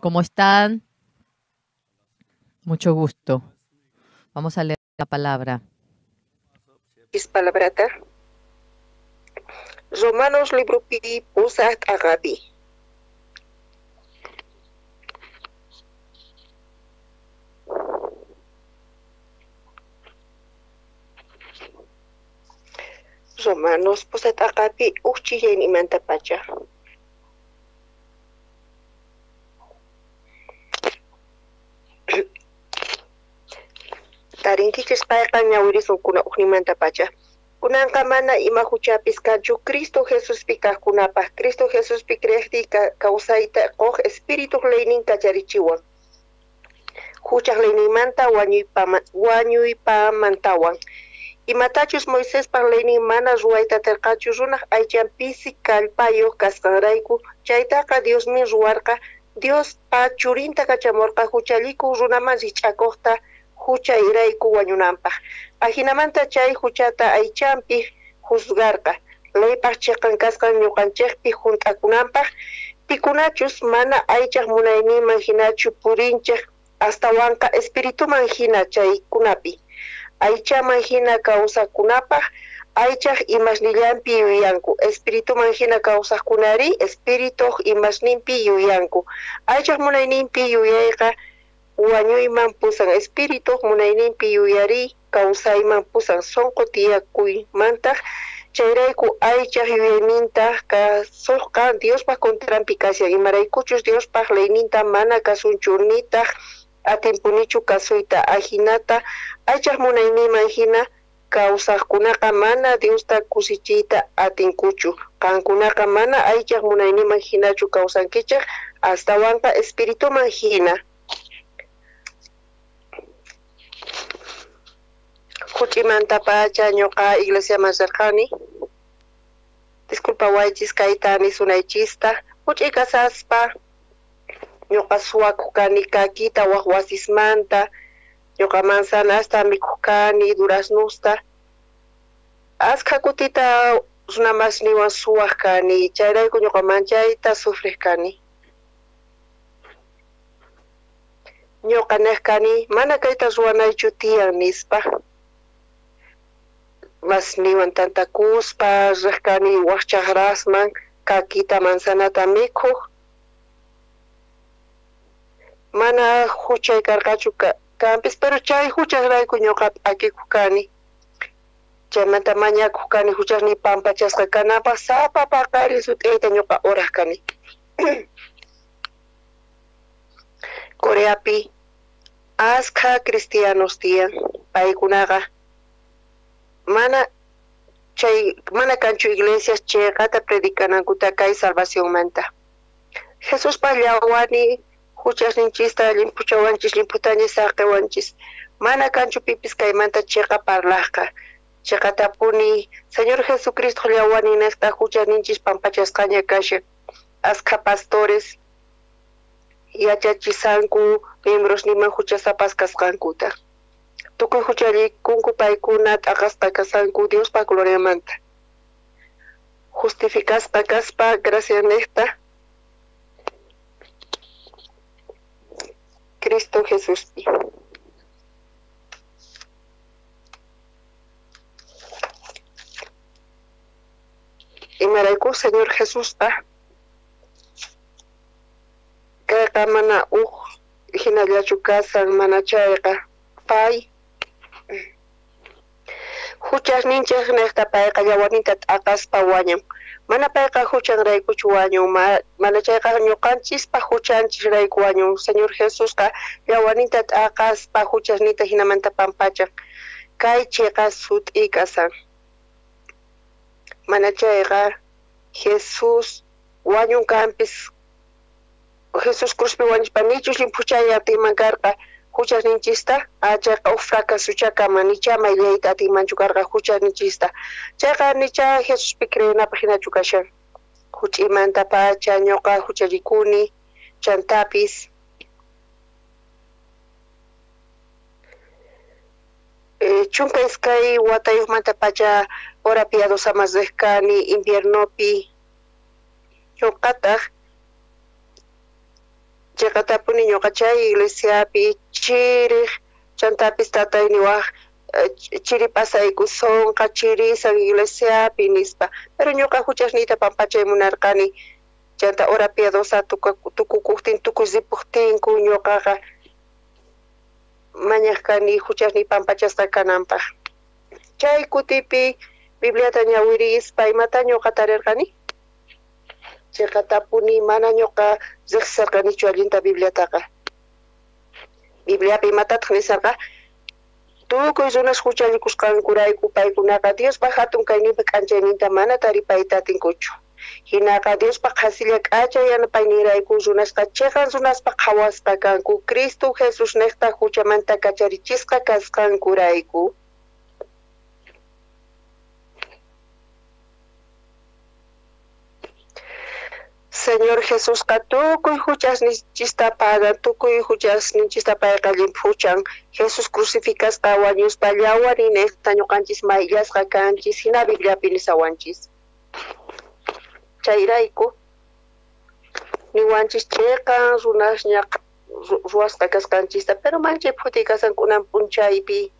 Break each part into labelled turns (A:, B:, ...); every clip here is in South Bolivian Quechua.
A: ¿Cómo están? Mucho gusto. Vamos a leer la palabra.
B: Palabrata. Romanos libropi pusaj t'aqapi. Romanos pusaj t'aqapi uj ch'illaynimanta pacha. Tarinkichis payqa ñawirisunkuna ujnimanta pacha. Kunanqa mana ima huchapis kanchu Cristo Jesuspi kaqkunapaq. Cristo Jesuspi creeqti kawsayta quq Espíritu leynin kacharichiwan. Huchaq leyninmanta wañuypamantawan. Imatachus Moisespaq leynin mana ruwayta atirqachu runaq aychan pisi kallpayuq kasqanrayku, chaytaqa Diosmin ruwarqa. Diospa churinta kachamurqa huchallikuq runaman rikch'akuqta huchayrayku wañunanpaq. Ajinamanta chay huchata aychanpi juzgarqa, leypaq chiqan kasqan ñuqanchikpi hunt'akunanpaq, pikunachus mana aychaq munayninman hinachu purinchik astawanqa espirituman hina chaykunapi. Aychaman hina kawsaqkunapaq aychaq imasnillanpi yuyanku, espirituman hina kawsaqkunari espirituq imasninpi yuyanku. Aychaq munayninpi yuyayqa wañuyman pusan, espirituq munayninpi yuyariy kawsayman pusan, sunqu tiyakuymantaq. Chayrayku aychaq yuyayninta kasuqqa Diospaq contranpi kashan, imaraykuchus Diospaq leyninta mana kasunchu nitaq atinpunichu kasuyta. Ajinata aychaq munayninman hina kawsaqkunaqa mana Diosta kusichiyta atinkuchu. Qankunaqa mana aychaq munayninman hinachu kawsankichik, astawanqa espirituman hina. Huch'imanta pacha ñuqa iglesiaman rirqani. Disculpawaychis kayta nisunaychista. Huch'i kasaspa ñuqa suwakuq kani kakita waq wasismanta, ñuqa manzanasta mikhuq kani, duraznusta. Askha kutita runamasniwan suwaq kani, chayrayku ñuqa manchayta sufriq kani. Ñuqa niq kani, mana kayta ruwanaychu tiyan nispa. Masniwan tantakuspa riq kani waq chaqrasman kakita manzanata mikhuq. Mana huchay karqachu kanpis, pero chay huchasrayku ñuqa p'akikuq kani. Chaymanta mañakuq kani huchasniy pampachasqa kananpaq, sapa paqarin sut'iyta ñuqa oraq kani. Coreapi askha cristianos tiyan, paykunaqa mana chay mana kanchu iglesias chayqata predicanankuta kay salvacionmanta. Jesuspa llawani huchasninchista llimphuchawanchis, llimphutaña saqiwanchis. Mana kanchu pipis kaymanta chiqa parlaqqa. Chiqatapuni Señor Jesucristo llawani nisqa huchasninchis pampachasqaña kashan. Askha pastores yachachisanku miembrosniman huchasapas kasqankuta. Tukuy huchallikunku paykuna t'aqasqa kasanku Diospa gloriamanta. Justificasqa kaspa gracia niqta Cristo Jesuspi. Imarayku Señor Jesusqa kayqa mana uj hinallachu kasan, mana chayqa pay huchasninchik niqta payqa llawarninta t'aqaspa wañun. Mana payqa huchanraykuchu wañun, mana chayqa ñuqanchispa huchanchisrayku wañun. Señor Jesusqa llawarninta t'aqaspa huchasninta hinamanta pampachan. Kay chiqa sut'i kasan. Mana chayqa Jesús wañun kanpis, Jesús cruzpi wañuspa nichus llimphuchay atinman karqa huchasninchista, chayqa uj fracasucha kaman, nicha mayllayta atinmanchu karqa huchasninchista. Chayqa nicha Jesuspi creenapaq hinachu kashan. Huch'imanta pacha ñuqa huchallikuni, chantapis 12 watayuqmanta pacha hora piadosaman riq kani inviernopi. Ñuqataq Chiqatapuni ñuqa chay iglesiapi chiriq chantapis tatay niwaj chiri pasaykusonqa chirisan iglesiapi nispa. Pero ñuqa huchasniyta pampachay munarqani. Chanta hora piadosa tukukuqtin tukuy ripuqtinku ñuqaqa mañaq kani huchasniy pampachasqa kananpaq. Chay kutipi Bibliata ñawirispa imata ñuqa tarirqani? Chiqatapuni mana ñuqa riqsirqanichu allinta Bibliataqa. Bibliapi imatataq nisarqa? Tukuy runas huchallikusqankurayku paykunaqa Diospa hatun kayninpa k'anchayninta mana taripayta atinkuchu. Hinaqa Diospa qhasilla k'acha yanapayninrayku runasqa chiqan runaspa qhawasqa kanku Cristo Jesus niqta huchamanta kacharichisqa kasqankurayku. Señor Jesusqa tukuy huchasninchista pagan, tukuy huchasninchista payqa llimphuchan. Jesús crucificasqa wañuspa llawarinejta ñuqanchis mayllasqa kanchis, hina Bibliapi nisawanchis. Chayrayku niwanchis chiqan runasña ruwasqa kasqanchista, pero manchay phutiy kasan kunan p'unchaypi.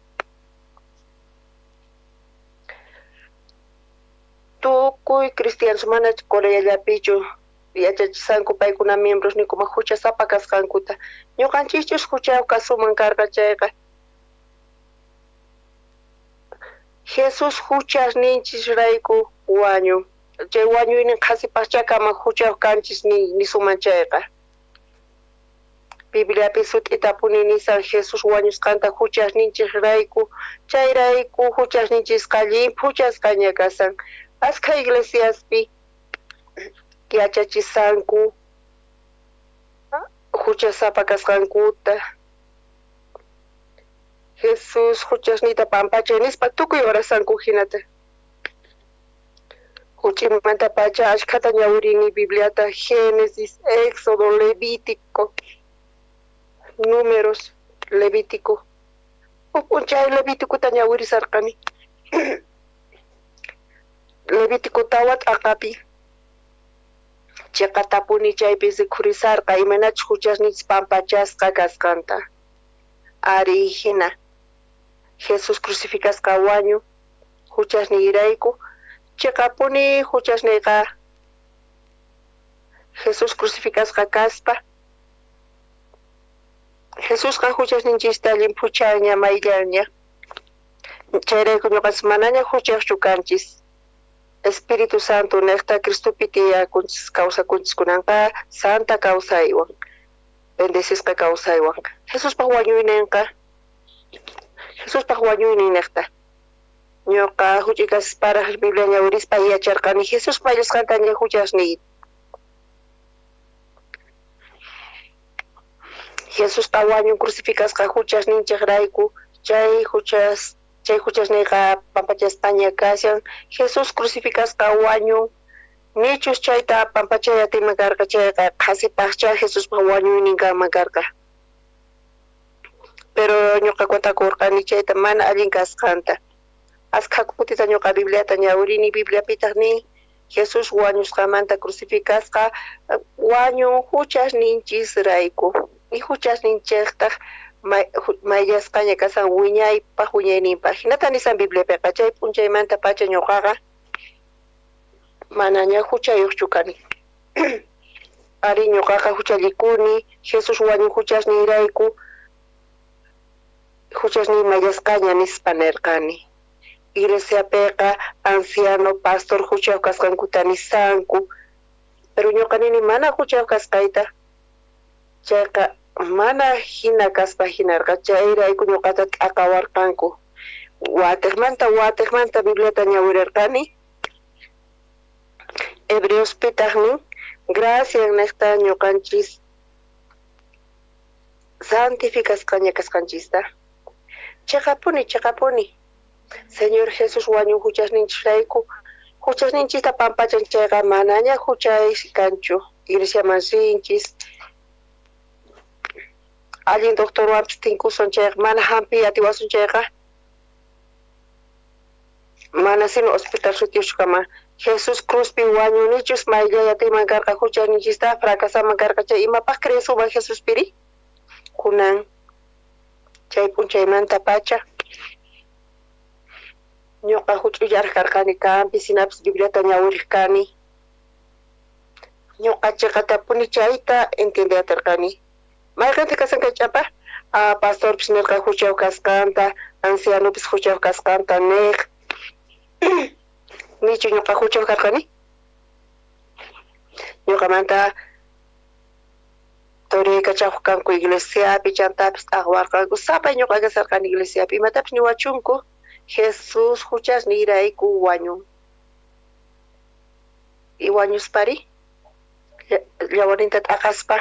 B: Tukuy cristianos mana Coreallapichu yachachisanku paykuna miembros ninkuma huchasapa kasqankuta. Ñuqanchischus huchayuq kasuman karqa chayqa Jesús huchasninchisrayku wañun. Chay wañuynin qhasipaqchakama huchayuq kanchis nisuman chayqa. Bibliapi sut'itapuni nisan Jesús wañusqanta huchasninchisrayku, chayrayku huchasninchisqa llimphuchasqaña kasan. Askha iglesiaspi yachachisanku huchasapa kasqankuta. Jesús huchasniyta pampachay nispa tukuy orasanku hinata. Huch'imanta pacha ashkhata ñawirini Bibliata, Génesis, Éxodo, Levítico, Números, Levítico. Huk p'unchay Levíticota ñawirisarqani. Levítico tawa t'aqapi chiqatapuni chaypi rikhurisarqa imaynachus huchasninchis pampachasqa kasqanta. Ari hina Jesús crucificasqa wañu huchasniyrayku chiqapuni huchasniyqa Jesús crucificasqa kaspa Jesusqa huchasninchista llimphuchaña mayllaña. Chayrayku ñuqanchis manaña huchayuqchu kanchis. Espíritu Santo niqta Cristopi tiyakunchis kawsakunchis kunanqa santa kawsaywan, bendecisqa kawsaywan. Jesuspaq wañuyninqa, Jesuspaq wañuynin niqta. Ñuqa huch'uy kasparaq Biblia ñawirispa yacharqani Jesús mayllasqantaña huchasniy. Jesusqa wañun crucificasqa huchasninchikrayku, chay huchasniyqa pampachasqaña kashan. Jesús crucificasqa wañun, nichus chayta pampachay atinman karqa chayqa qhasipaqcha Jesuspaq wañuynin kanman karqa. Pero ñuqa cuentakurqani chayta mana allin kasqanta. Askha kutita ñuqa Bibliata ñawirini, Bibliapitaq nin Jesús wañusqamanta crucificasqa wañun huchasninchisrayku. Y huchasninchiktaq mayllasqaña kasan wiñaypaq wiñayninpaq. Hinata nisan Bibliapiqa chay p'unchaymanta pacha ñuqaqa manaña huchayuqchu kani. Ari ñuqaqa huchallikuni Jesús wañun huchasniyrayku huchasniy mayllasqaña nispa nirqani. Iglesiapiqa anciano, pastor huchayuq kasqankuta nisanku, pero ñuqa nini mana huchayuq kasqayta. Chayqa mana hina kaspa hinarqa chayrayku ñuqata t'aqawarqanku. Watiqmanta Bibliata ñawirirqani. Hebreospitaq nin gracia niqta ñuqanchis santificasqaña kasqanchista. Chiqapuni, chiqapuni. Señor Jesús wañun huchasninchisrayku, huchasninchista pampachan chayqa manaña huchay kanchu. Iglesiaman rinchis. Allin doctorwanpis tinkusun chayqa mana hampiy atiwasun chayqa mana sino hospital sutiyuqkama Jesús cruzpi wañunichus mayllay atinman karqa huchasninchista fracasaman karqa chay imapaq creesuman Jesuspiri? Kunan chay p'unchaymanta pacha ñuqa huch'uyllaraq karqani kanpi sinapis Bibliata ñawiriq kani. Ñuqa chiqatapuni chayta entiende atirqani. Mayqintaq kasan kay ch'ampa? Pastorpis nirqa huchayuq kasqanta, ancianopis huchayuq kasqanta niq. Nichu ñuqa huchayuq karqani? Ñuqamanta turiykachawaq kanku iglesiapi, chantapis t'aqwarqanku. Sapay ñuqa kasarqani iglesiapi, imatapis niwachunku, Jesús huchasniyrayku wañun. Y wañuspari llawarinta t'aqaspa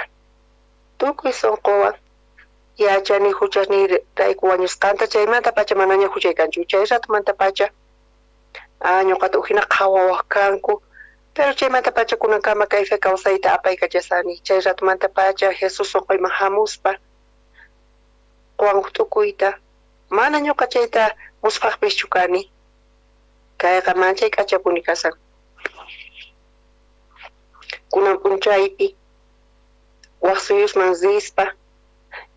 B: tukuy sunquwan yachani huchasniyrayku wañusqanta, chaymanta pacha manaña huchay kanchu. Chay ratumanta pacha ñuqata ujina qhawawaq kanku, pero chaymanta pacha kunankama kay fe kawsayta apaykachasani. Chay ratumanta pacha Jesús sunquyman hamuspa quwan t'ukuyta, mana ñuqa chayta musphaqpischu kani. Kayqa manchay k'achapuni kasan. Kunan p'unchaypi waq suyusman rispa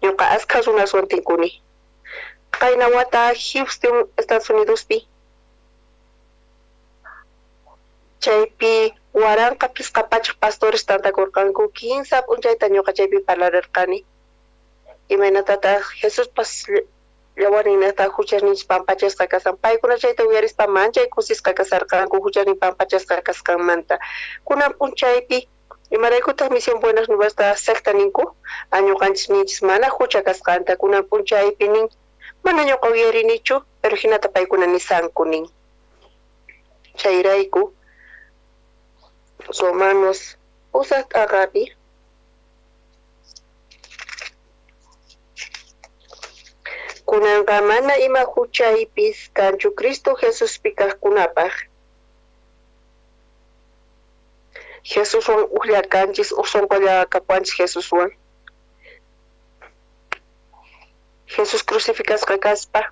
B: ñuqa askha runaswan tinkuni. Qayna wata Houston, Estados Unidospi, chaypi 1500 pastores tantakurqanku. 15 p'unchayta ñuqa chaypi parlarirqani. Imaynatataq Jesuspas llawarinata huchasninchis pampachasqa kasan. Paykuna chayta uyarispa manchay kusisqa kasarqanku huchasnin pampachasqa kasqanmanta. Kunan p'unchaypi imaraykutaq Misión Buenas Nuevasta secta ninku? Ñuqanchis ninchis mana hucha kasqanta. Kunan p'unchaypi nin, mana ñuqa uyarinichu, pero hinata paykuna nisanku nin. Chayrayku Romanos 8 t'aqapi kunanqa mana ima huchaypis kanchu Cristo Jesuspi kaqkunapaq. Jesuswan ujlla kanchis, uj sunqulla kapuanchis Jesuswan. Jesús crucificasqa kaspa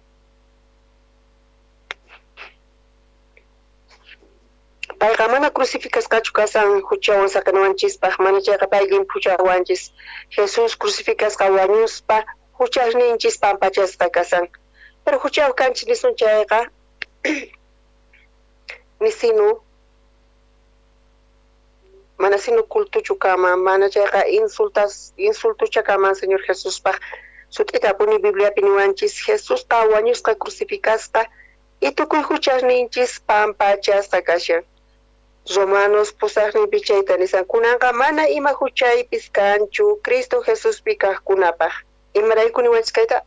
B: payqa mana crucificasqachu kasan huchawan saqinawanchispaq, mana chayqa pay llimphuchawanchis. Jesús crucificasqa wañuspa huchasninchis pampachasqa kasan. Pero huchayuq kanchis nisun chayqa nisinu mana sinu cultuchu kaman, mana chayqa insultucha kaman Señor Jesuspaq. Sut'itapuni Bibliapi niwanchis Jesusqa wañusqa crucificasqa y tukuy huchasninchis pampachasqa kashan. Romanos 8 chayta nisan, kunanqa mana ima huchaypis kanchu Cristo Jesuspi kaqkunapaq. Imarayku niwanchis kayta?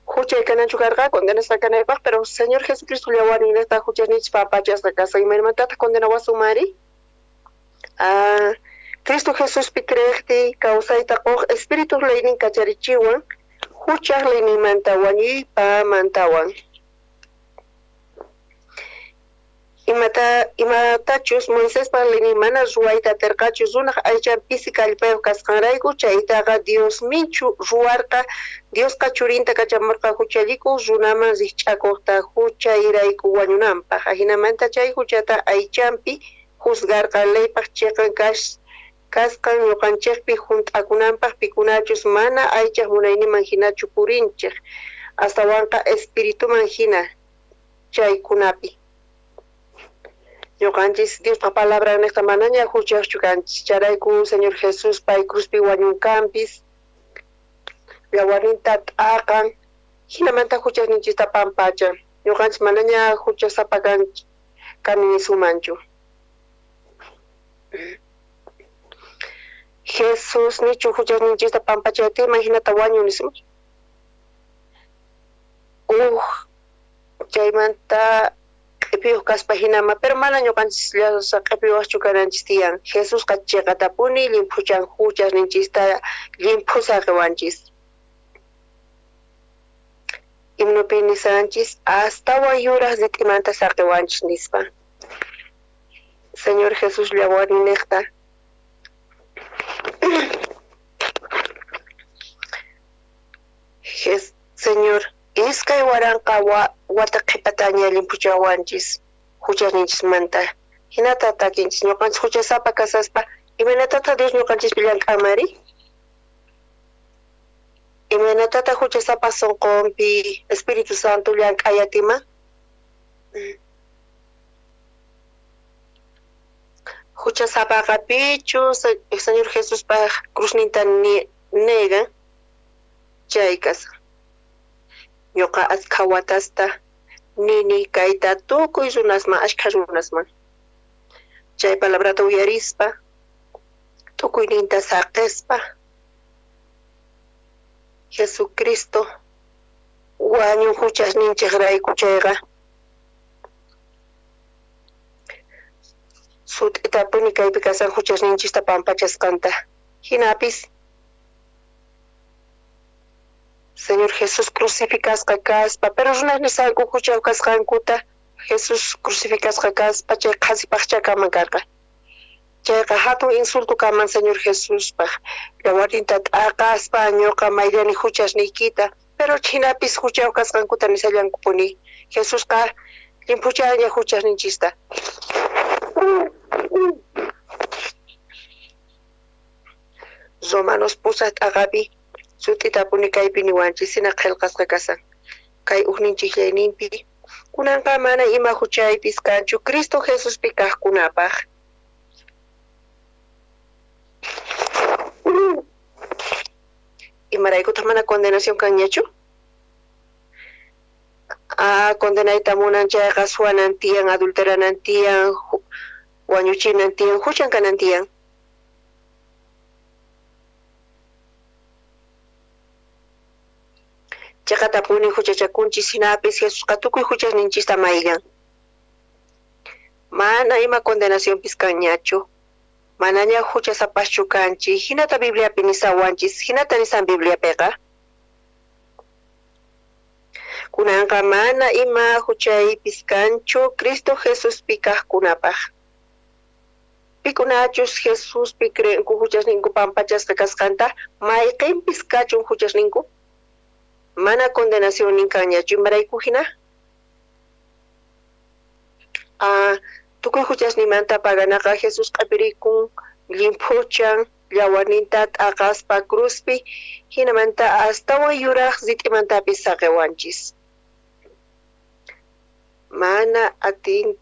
B: Huchay kananchu karqa condenasqa kanaypaq, pero Señor Jesucristo llawarinta huchasninchis pampachasqa kasan. Imaynamantataq condenawasunmari? Cristo Jesuspi creeqti kawsayta quq Espíritu leynin kacharichiwan huchaq leyninmanta wañuypamantawan. Imatachus Moisespa leynin mana ruwayta atirqachu runaq aychan pisi kallpayuq kasqanrayku, chaytaqa Diosminchu ruwarqa. Diosqa churinta kachamurqa huchallikuq runaman rikch'akuqta huchayrayku wañunanpaq. Ajinamanta chay huchata aychanpi juzgarqa leypaq chiqan kasqan ñuqanchikpi hunt'akunanpaq pikunachus mana aychaq munayninman hinachu purinchik, astawanqa espirituman hina chaykunapi. Ñuqanchis Diospa palabra niqta manaña huchayuqchu kanchis. Chayrayku Señor Jesús pay cruzpi wañunkanpis, llawarinta t'aqan, hinamanta huchasninchista pampachan. Ñuqanchis manaña huchasapa kani nisumanchu. Jesús nichu huchasninchista pampachaytinman hinata wañun nisunman. Uj chaymanta q'ipiyuq kaspa hinama, pero mana ñuqanchis llasa q'ipiyuqchu kananchis tiyan. Jesusqa chiqatapuni llimphuchan huchasninchista llimphu saqiwanchis. Himnopi nisanchis astawan yuraq rit'imanta saqiwanchis nispa. Señor Jesús llawarinniqta Señor, 2000 wata qhipataña llimphuchawanchis. Huchasninchismanta. Hinata takinchis ñuqanchis huchasapa kasaspa imaynatataq Dios ñuqanchispi llank'anmari? Imaynatataq huchasapa sunqunpi Espíritu Santo llank'ayatiman? Huchasapaqa pichus Señor Jesuspaq cruzninta negan chay kasan. Ñuqa askha watasta nini kayta tukuy runasman, ashkha runasman. Chay palabrata uyarispa, tukuyninta saqispa, Jesucristo wañun huchasninchikrayku chayqa sut'itapuni kaypi kasan huchasninchista pampachasqanta. Hinapis Señor Jesús crucificasqa kaspa, pero runas nisanku huchayuq kasqankuta Jesús crucificasqa kaspa chay qhasipaqcha kaman karqa. Chayqa hatun insulto kaman Señor Jesuspaq. Yawarninta t'aqaspa ñuqa mayllani huchasniykita, pero hinapis huchayuq kasqankuta nisallankupuni. Jesusqa llimphuchaña huchasninchista. Romanos pusaq t'aqapi sut'itapuni kaypi niwanchis hina qillqasqa kasan. Kay ujninchikllayninpi kunanqa mana ima huchaypis kanchu Cristo Jesuspi kaqkunapaq. Imaraykutaq mana condenación kanñachu? Condenayta munan chayqa suwanan tiyan, adulteranan tiyan, wañuchinan tiyan, huchan kanan tiyan. Chaqatapuni huchachakunchis hinapis Jesusqa tukuy huchasninchista mayllan. Mana ima condenacionpis kanñachu. Manaña huchasapaschu kanchik. Hinata Bibliapi nisawanchis, hinata nisan Bibliapiqa. Kunanqa mana ima huchaypis kanchu Cristo Jesuspi kaqkunapaq. Pikunachus Jesuspi creenku huchasninku pampachasqa kasqanta, mayqinpis kachun huchasninku. Mana condenación kanñachu imarayku hina. Tukuy huchasninmanta paganaqa Jesús q'apirikun, llimphuchan, llawarninta t'aqaspa cruzpi, hinamanta astawan yuraq rit'imantapis saqiwanchis. Mana atin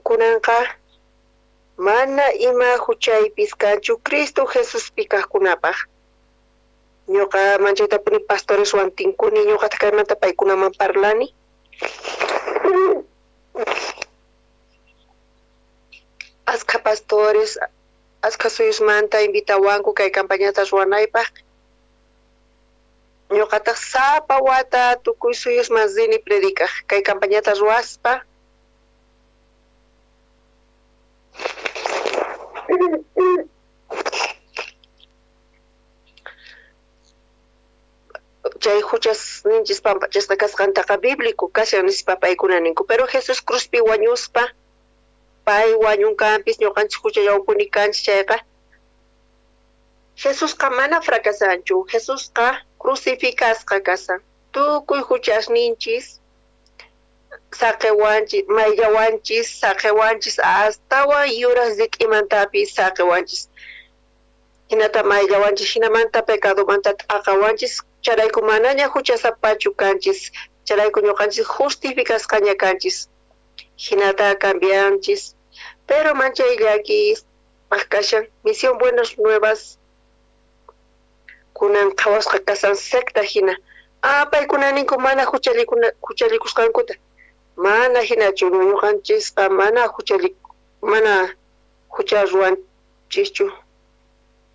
B: kunanqa mana ima huchaypis kanchu Cristo Jesuspi kaqkunapaq. Ñuqa manchaytapuni pastoreswan tinkuni, ñuqataq kaymanta paykunaman parlani. Askha pastores, askha suyusmanta invitawanku kay campañata ruwanaypaq. Ñuqataq sapa wata tukuy suyusman rini predicaj kay campañata ruwaspa. Chay huchasninchis pampachasqa kasqantaqa bíblico kashan nispa paykuna ninku, pero Jesús cruzpi wañuspa pay wañunkanpis ñuqanchis huchallawpuni kanchis chayqa Jesusqa mana fracasanchu, Jesusqa crucificasqa kasan. Tukuy huchasninchis saqiwanchis, mayllawanchis, saqiwanchis astawan yuraq rit'imantapis saqiwanchis. Hinata mayllawanchis, hinamanta pecadomanta t'aqawanchis, chayrayku manaña huchasapachu kanchis, chayrayku ñuqanchis justificasqaña kanchis. Hinata cambianchis, pero manchay llakispaq kashan Misión Buenas Nuevas kunan qhawasqa kasan secta hina. Paykuna ninku mana huchallikusqankuta. Mana hinachu ñuqanchisqa mana mana hucha ruwanchischu.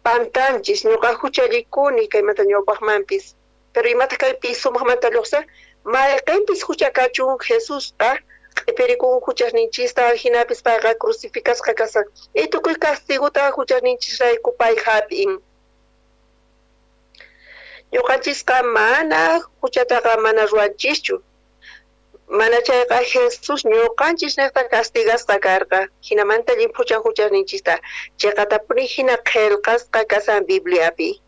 B: Pantanchis, ñuqa huchallikuni kaymanta ñawpaqmanpis. Pero imataq kaypi sumaqmanta lluqsan, mayqinpis hucha kachun Jesusqa q'ipirikun huchasninchista, hinapis payqa crucificasqa kasan. Y tukuy castigota huchasninchisrayku pay hap'in. Ñuqanchisqa mana huchataqa mana ruwanchischu. Mana chayqa Jesús ñuqanchis niqta castigasqa karqa. Hinamanta llimphuchan huchasninchista. Chayqatapuni hina qillqasqa kasan Bibliapi,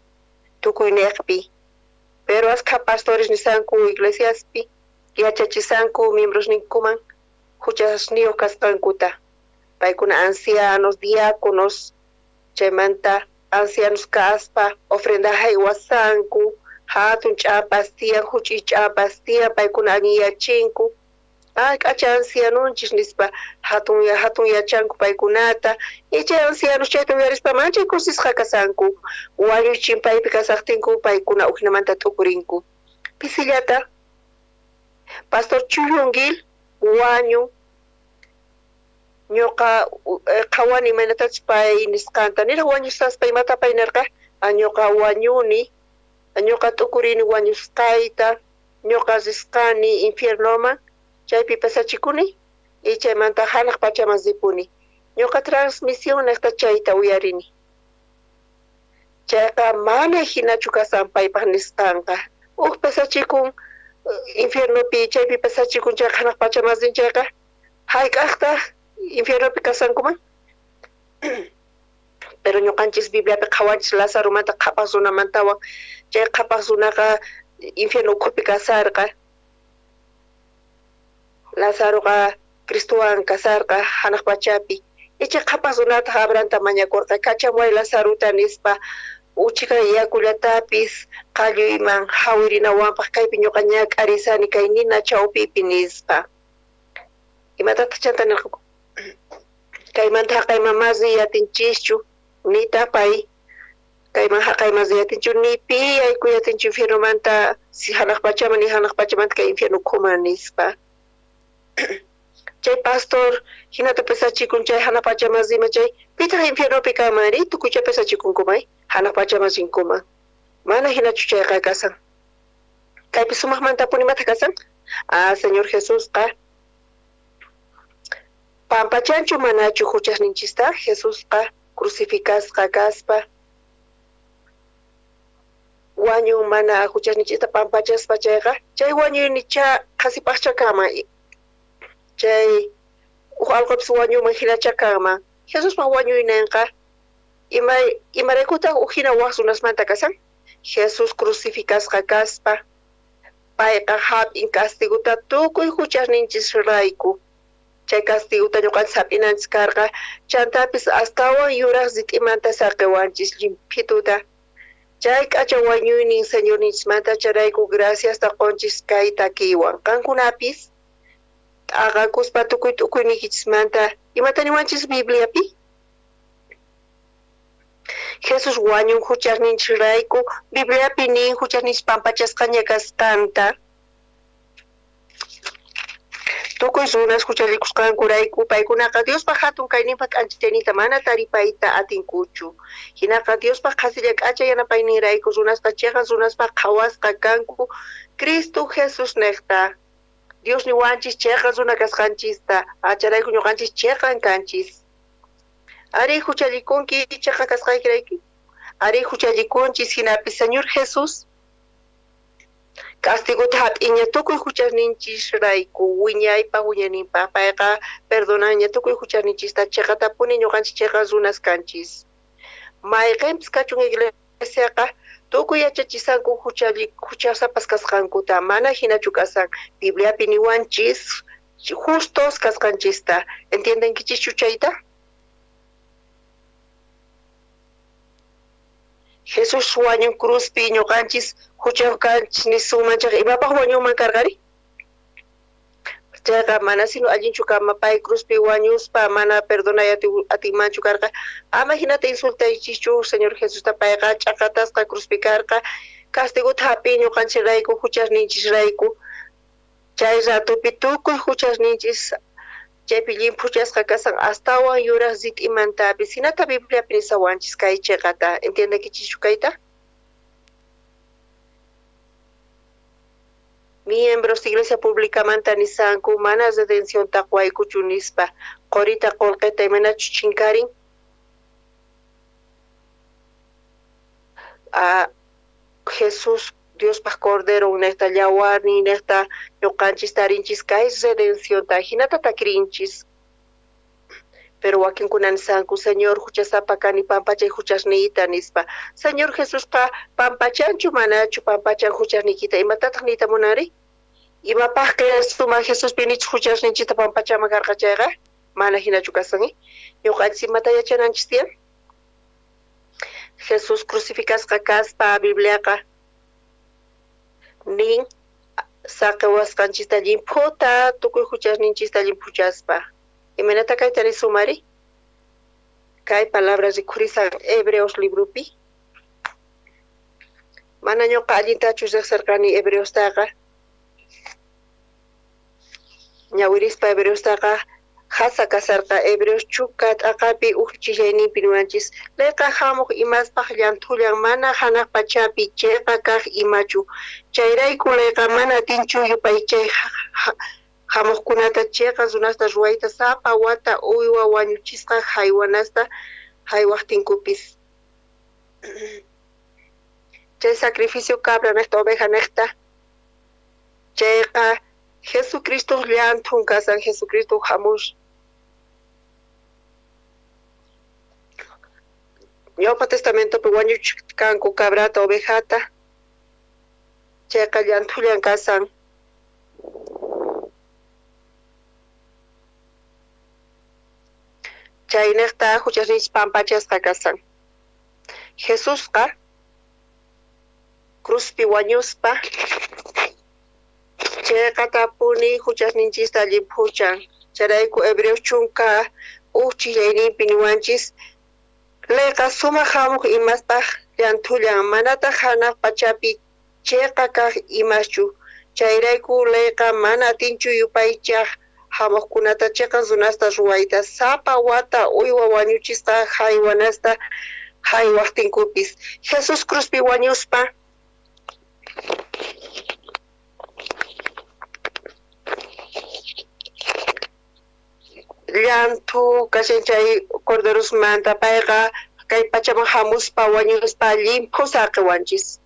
B: tukuy niqpi. Pero askha pastores nisanku iglesiaspi, yachachisanku miembrosninkuman. Huchasniyuq kasqankuta. Paykuna ancianos, diáconos, chaymanta ancianos kaspa ofrenda haywasanku, hatun ch'ampas tiyan, huch'uy ch'ampas tiyan, paykuna alliyachinku. Ay, k'acha ancianonchis nispa hatun hatun yachanku paykunata. Y chay ancianos chayta uyarispa manchay kusisqa kasanku. Wañuy chimpaypi kasaqtinku paykuna ujinamanta t'ukurinku. Pisillata Pastor Chuyungil wañun ñuqa qhawani imaynatachus pay nisqanta niraq wañusaspa imata pay nirqa ñuqa wañuni ñuqa t'ukurini wañusqayta ñuqa risqani infiernoman chaypi pasachikuni y chaymanta hanaq pachaman ripuni ñuqa transmisión niqta chayta uyarini chayqa mana hinachu kasan paypaq nisqanqa uj pasachikun infiernopi chaypi pasachikun chayqa hanaq pachaman rin chayqa hayk'aqtaq infiernopi kasankuman pero ñuqanchis Bibliapi qhawanchis Lazaromanta qhapaq runamantawan chay qhapaq runaqa infierno ukhupi kasarqa Lazaroqa Cristowan kasarqa hanaq pachapi icha qhapaq runataq Abrahamta mañakurqa kachamuway Lazarota nispa uchika yakullatapis qalluyman hawirinawanpaq kaypi ñuqa ñak'arisani kay nina chawpipi nispa imatataq chanta nirqaku kaymanta haqayman ma riyatinchikchu nitaq pay kayman haqayman riyatinchu ni pi yaykuyatinchu infiernomanta si hanaq pachaman ni hanaq pachamanta kay infierno ukhuman nispa chay pastor hinata pesachikun chay hanaq pachaman rima chay pitaq infiernopi kanman ri tukuycha pesachikunkuman hanaq pachaman rinkuman mana hinachu chayqa kasan kaypi sumaqmantapuni imataq kasan ah Señor Jesusqa pampachanchu manachu huchasninchista Jesusqa crucificasqa kaspa wañun mana huchasninchista pampachaspa chayqa chay wañuynicha qhasipaqcha kanman chay uj allqupis wañuman hinacha kanman Jesuspa wañuyninqa imaraykutaq uj hina waq runasmanta kasan Jesús crucificasqa kaspa payqa hap'in castigota tukuy huchasninchisrayku chay castigota ñuqanchis hap'inanchis karqa chantapis astawan yuraq rit'imanta saqiwanchis llimphituta chay k'acha wañuynin Señorninchismanta chayrayku graciasta qunchis kay takiywan qankunapis t'aqakuspa tukuy t'ukuyniykichismanta imata niwanchis Bibliapi Jesús wañun huchasninchisrayku Bibliapi nin huchasninchis pampachasqaña kasqanta tukuy runas huchallikusqankurayku paykunaqa Diospaq hatun kayninpaq k'anchayninta mana taripayta atinkuchu hinaqa Diospaq qhasilla k'acha yanapayninrayku runasqa chiqan runaspaq qhawasqa kanku Cristo Jesús niqta Dios niwanchis chiqan runa kasqanchista acharayku ñuqanchis chiqan kanchis ari huchallikunki chiqan kasqaykirayku ari huchallikunchis hinapi Señor Jesús castigota hap'iña tukuy huchasninchisrayku wiñaypaq wiñayninpaq payqa perdonanña tukuy huchasninchista chiqatapuni ñuqanchis chiqan runas kanchis mayqinpis kachun iglesiaqa tukuy yachachisanku huchasapas kasqankuta mana hinachu kasan Bibliapi niwanchis justos kasqanchista entiendenkichischu chayta Jesús wañun cruzpi ñuqanchis huchayuq kanchis nisunman chayqa imapaq wañunman karqari chayqa mana sino allinchu kanman pay cruzpi wañuspa mana perdonay atinmanchu karqa ama hinata insultaychischu Señor Jesusta payqa ch'aqatasqa cruzpi karqa castigota hap'in ñuqanchisrayku huchasninchisrayku chay ratupi tukuy huchasninchis chaypi llimphuchasqa kasan astawan yuraq rit'imantapis hinata Bibliapi nisawanchis kay chiqata entiendenkichischu kayta miembros iglesia publicamanta nisanku mana redencionta quwaykuchu nispa qurita qullqita imaynachus chinkarin Jesús Diospaq Cordero niqta llawarnin niqta ñuqanchis tarinchis kay redencionta hinata takirinchis pero wakinkuna nisanku Señor huchasapa kani pampachay huchasniyta nispa Señor Jesusqa pampachanchu manachu pampachan huchasniykita imatataq niyta munanri Imapaj suma Jesuspi nichus huchasninchista pampachaman karqa chayqa mana hinachu kasan. Ñuqanchis imata yachananchis tiyan? Jesús crucificasqa kaspa Bibliaqa nin saqewasqanchista llimphuta tukuy huchasninchista llimphuchaspa. Imaynata kayta nisumari? Kay palabra rikhurisan Hebreos libropi. Mana ñuqa allintachu riqsirqani Hebreostaqa. Ñawirispa Hebreostaqa hasa kasarqa Hebreos chuka t'aqapi uj chillayninpi niwanchis layqa hamuq imaspaq llanthullan mana hanaq pachapi chayqa kaq imachu chayrayku layqa mana atinchu yupaychay hamuqkunata chayqa runasta ruwayta sapa wata uywa wañuchisqa haywanasta haywaqtinkupis. Chay sacrificio cabra niqta oveja niqta chayqa Jesucristo llanthun kasan Jesucristo hamus Ñawpa testamentopi wañuchkanku cabrata ovejata chayqa llanthullan kasan. Chayniqta huchasninchis pampachasqa kasan. Jesusqa cruzpi wañuspa chayqatapuni huchasninchista llimphuchan. Chayrayku Hebreos chunka uj chillayninpi niwanchis layqa sumaq hamuq imaspaq llanthullan manataq hanaq pachapi chayqa kaq imaschu. Chayrayku layqa mana atinchu yupaychaq hamuqkunata chiqan runasta ruwayta sapa wata uywa wañuchisqa haywanasta haywaqtinkupis. Jesús cruzpi wañuspa llanthu kashan chay corderosmanta payqa kay pachaman hamuspa wañuspa llimphu saqiwanchis.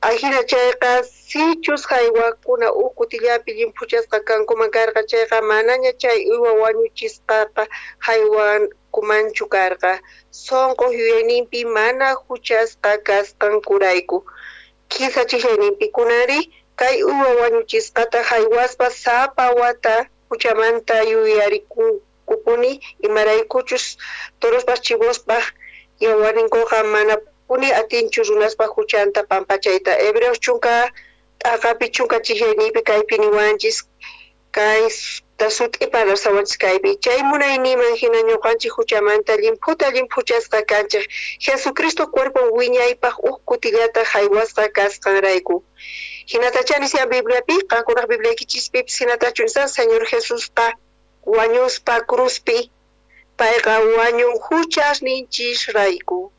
B: Ajina chayqa sichus haywakuna uj kutillapi llimphuchasqa kankuman karqa chayqa manaña chay uywa wañuchisqaqa haywankumanchu karqa sunqu yuyayninpi mana huchasqa kasqankurayku. Kinsa chillayninpi kunanri kay uywa wañuchisqata haywaspa sapa wata huchamanta yuyarikukupuni imaraykuchus torospaq chivospaq yawarninkuqa manapuni atinchu runaspa huchanta pampachayta. Hebreos chunka t'aqapi chunka chillayninpi kaypi niwanchis kay sut'i parlasawanchis kaypi chay munayninman hina ñuqanchik huchamanta llimphuta llimphuchasqa kanchik Jesucristo cuerpon wiñaypaq uj kutillata haywasqa kasqanrayku. Hinatacha nisyan Bibliapi qankunaq Bibliaykichispipis hinatachu nisan Señor Jesusqa wañuspa cruzpi payqa wañun huchasninchisrayku.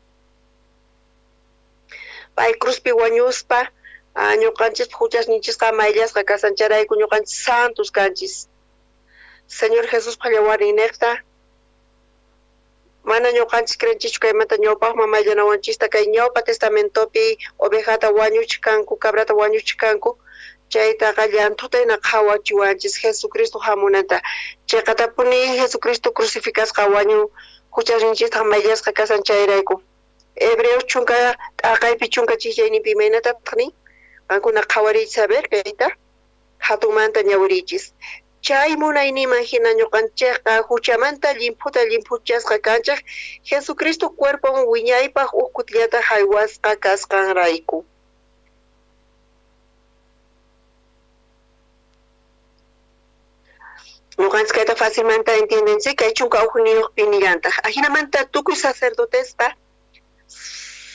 B: Pay cruzpi wañuspa ñuqanchispa huchasninchisqa mayllasqa kasan chayrayku ñuqanchis santos kanchis. Señor Jesuspa yawarninniqta mana ñuqanchis creenchischu kaymanta ñawpaqman mayllanawanchista kay ñawpa testamentopi ovejata wañuchkanku cabrata wañuchkanku chaytaqa llanthuta hina qhawachiwanchis Jesucristo hamunanta. Chayqatapuni Jesucristo crucificasqa wañu huchasninchistaq mayllasqa kasan chayrayku. Hebreos chunka t'aqaypi chunka chillayninpi imaynatataq nin qankuna qhawariychis a ver kayta hatunmanta ñawiriychis. Chay munayninman hina ñuqanchikqa huchamanta llimphuta llimphuchasqa kanchik Jesucristo cuerpon wiñaypaq uj kutillata haywasqa kasqanrayku. Ñuqanchis kayta fácilmanta entiendenchik kay chunka ujniyuqpi nillantaq. Ajinamanta tukuy sacerdotespa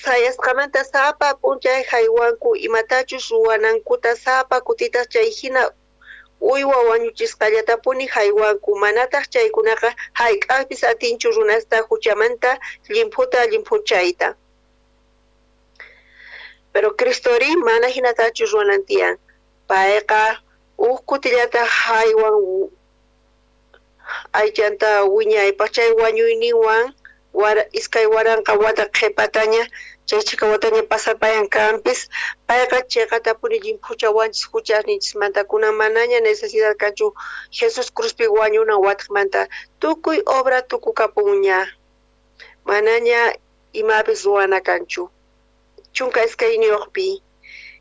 B: sayasqamanta sapa p'unchay haywanku imatachus ruwanankuta sapa kutitaq chay hina uywa wañuchisqallatapuni haywanku manataq chaykunaqa hayk'aqpis atinchu runasta huchamanta llimphuta llimphuchayta. Pero Cristori mana hinatachu ruwanan tiyan. Payqa uj kutillata haywan aychanta wiñaypaq chay wañuyninwan 2000 wata qhipataña Chay chhika wataña pasapayan kanpis, payqa cheqatapuni llimphuchawanchis huchasninchismanta. Kunan manaña necesidad kanchu Jesús cruzpi wañunan watejmanta. Tukuy obra tukukapunña. Manaña imapis ruwana kanchu. 12.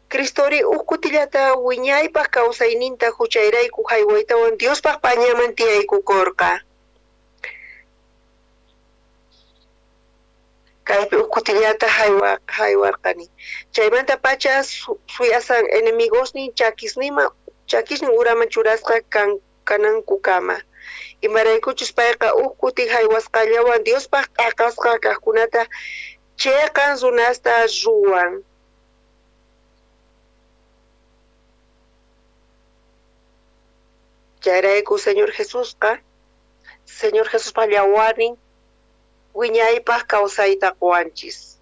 B: Cristori uj kutillata wiñaypaj kawsayninta huchayrayku jaywaytawan Diospaj pañaman tiyaykukorqa. Kaypi uj kutillata jaywarqani. Chaymanta pacha suyasan enemigosnin chakisnin uraman churasqa kanankukama. Imaraykuchus payqa uj kuti jaywasqallawan Diospaj t'aqasqa kajkunata cheqan runasta ruwan. Chayrayku Señor Jesusqa, Señor Jesuspa llawarnin wiñaypaj kawsayta qowanchis.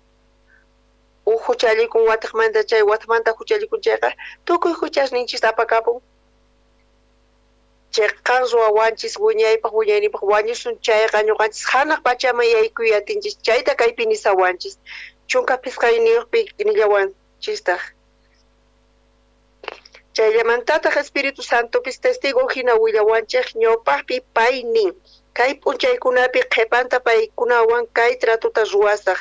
B: Uj huchallikun watejmanta chay watejmanta huchallikun chayqa tukuy huchasninchista apakapun. Cheqan ruwawanchis wiñaypaj wiñaynipaj wañusun chayqa ñuqanchis hanaq pachaman yaykuy atinchis. Chayta kaypi nisawanchis. 15 nillawanchistaj. Chayllamantataq Espíritu Santopis testigo hina willawanchej ñawpajpi pay nin. Kay p'unchaykunapi qhepanta paykunawan kay tratota ruwasaj.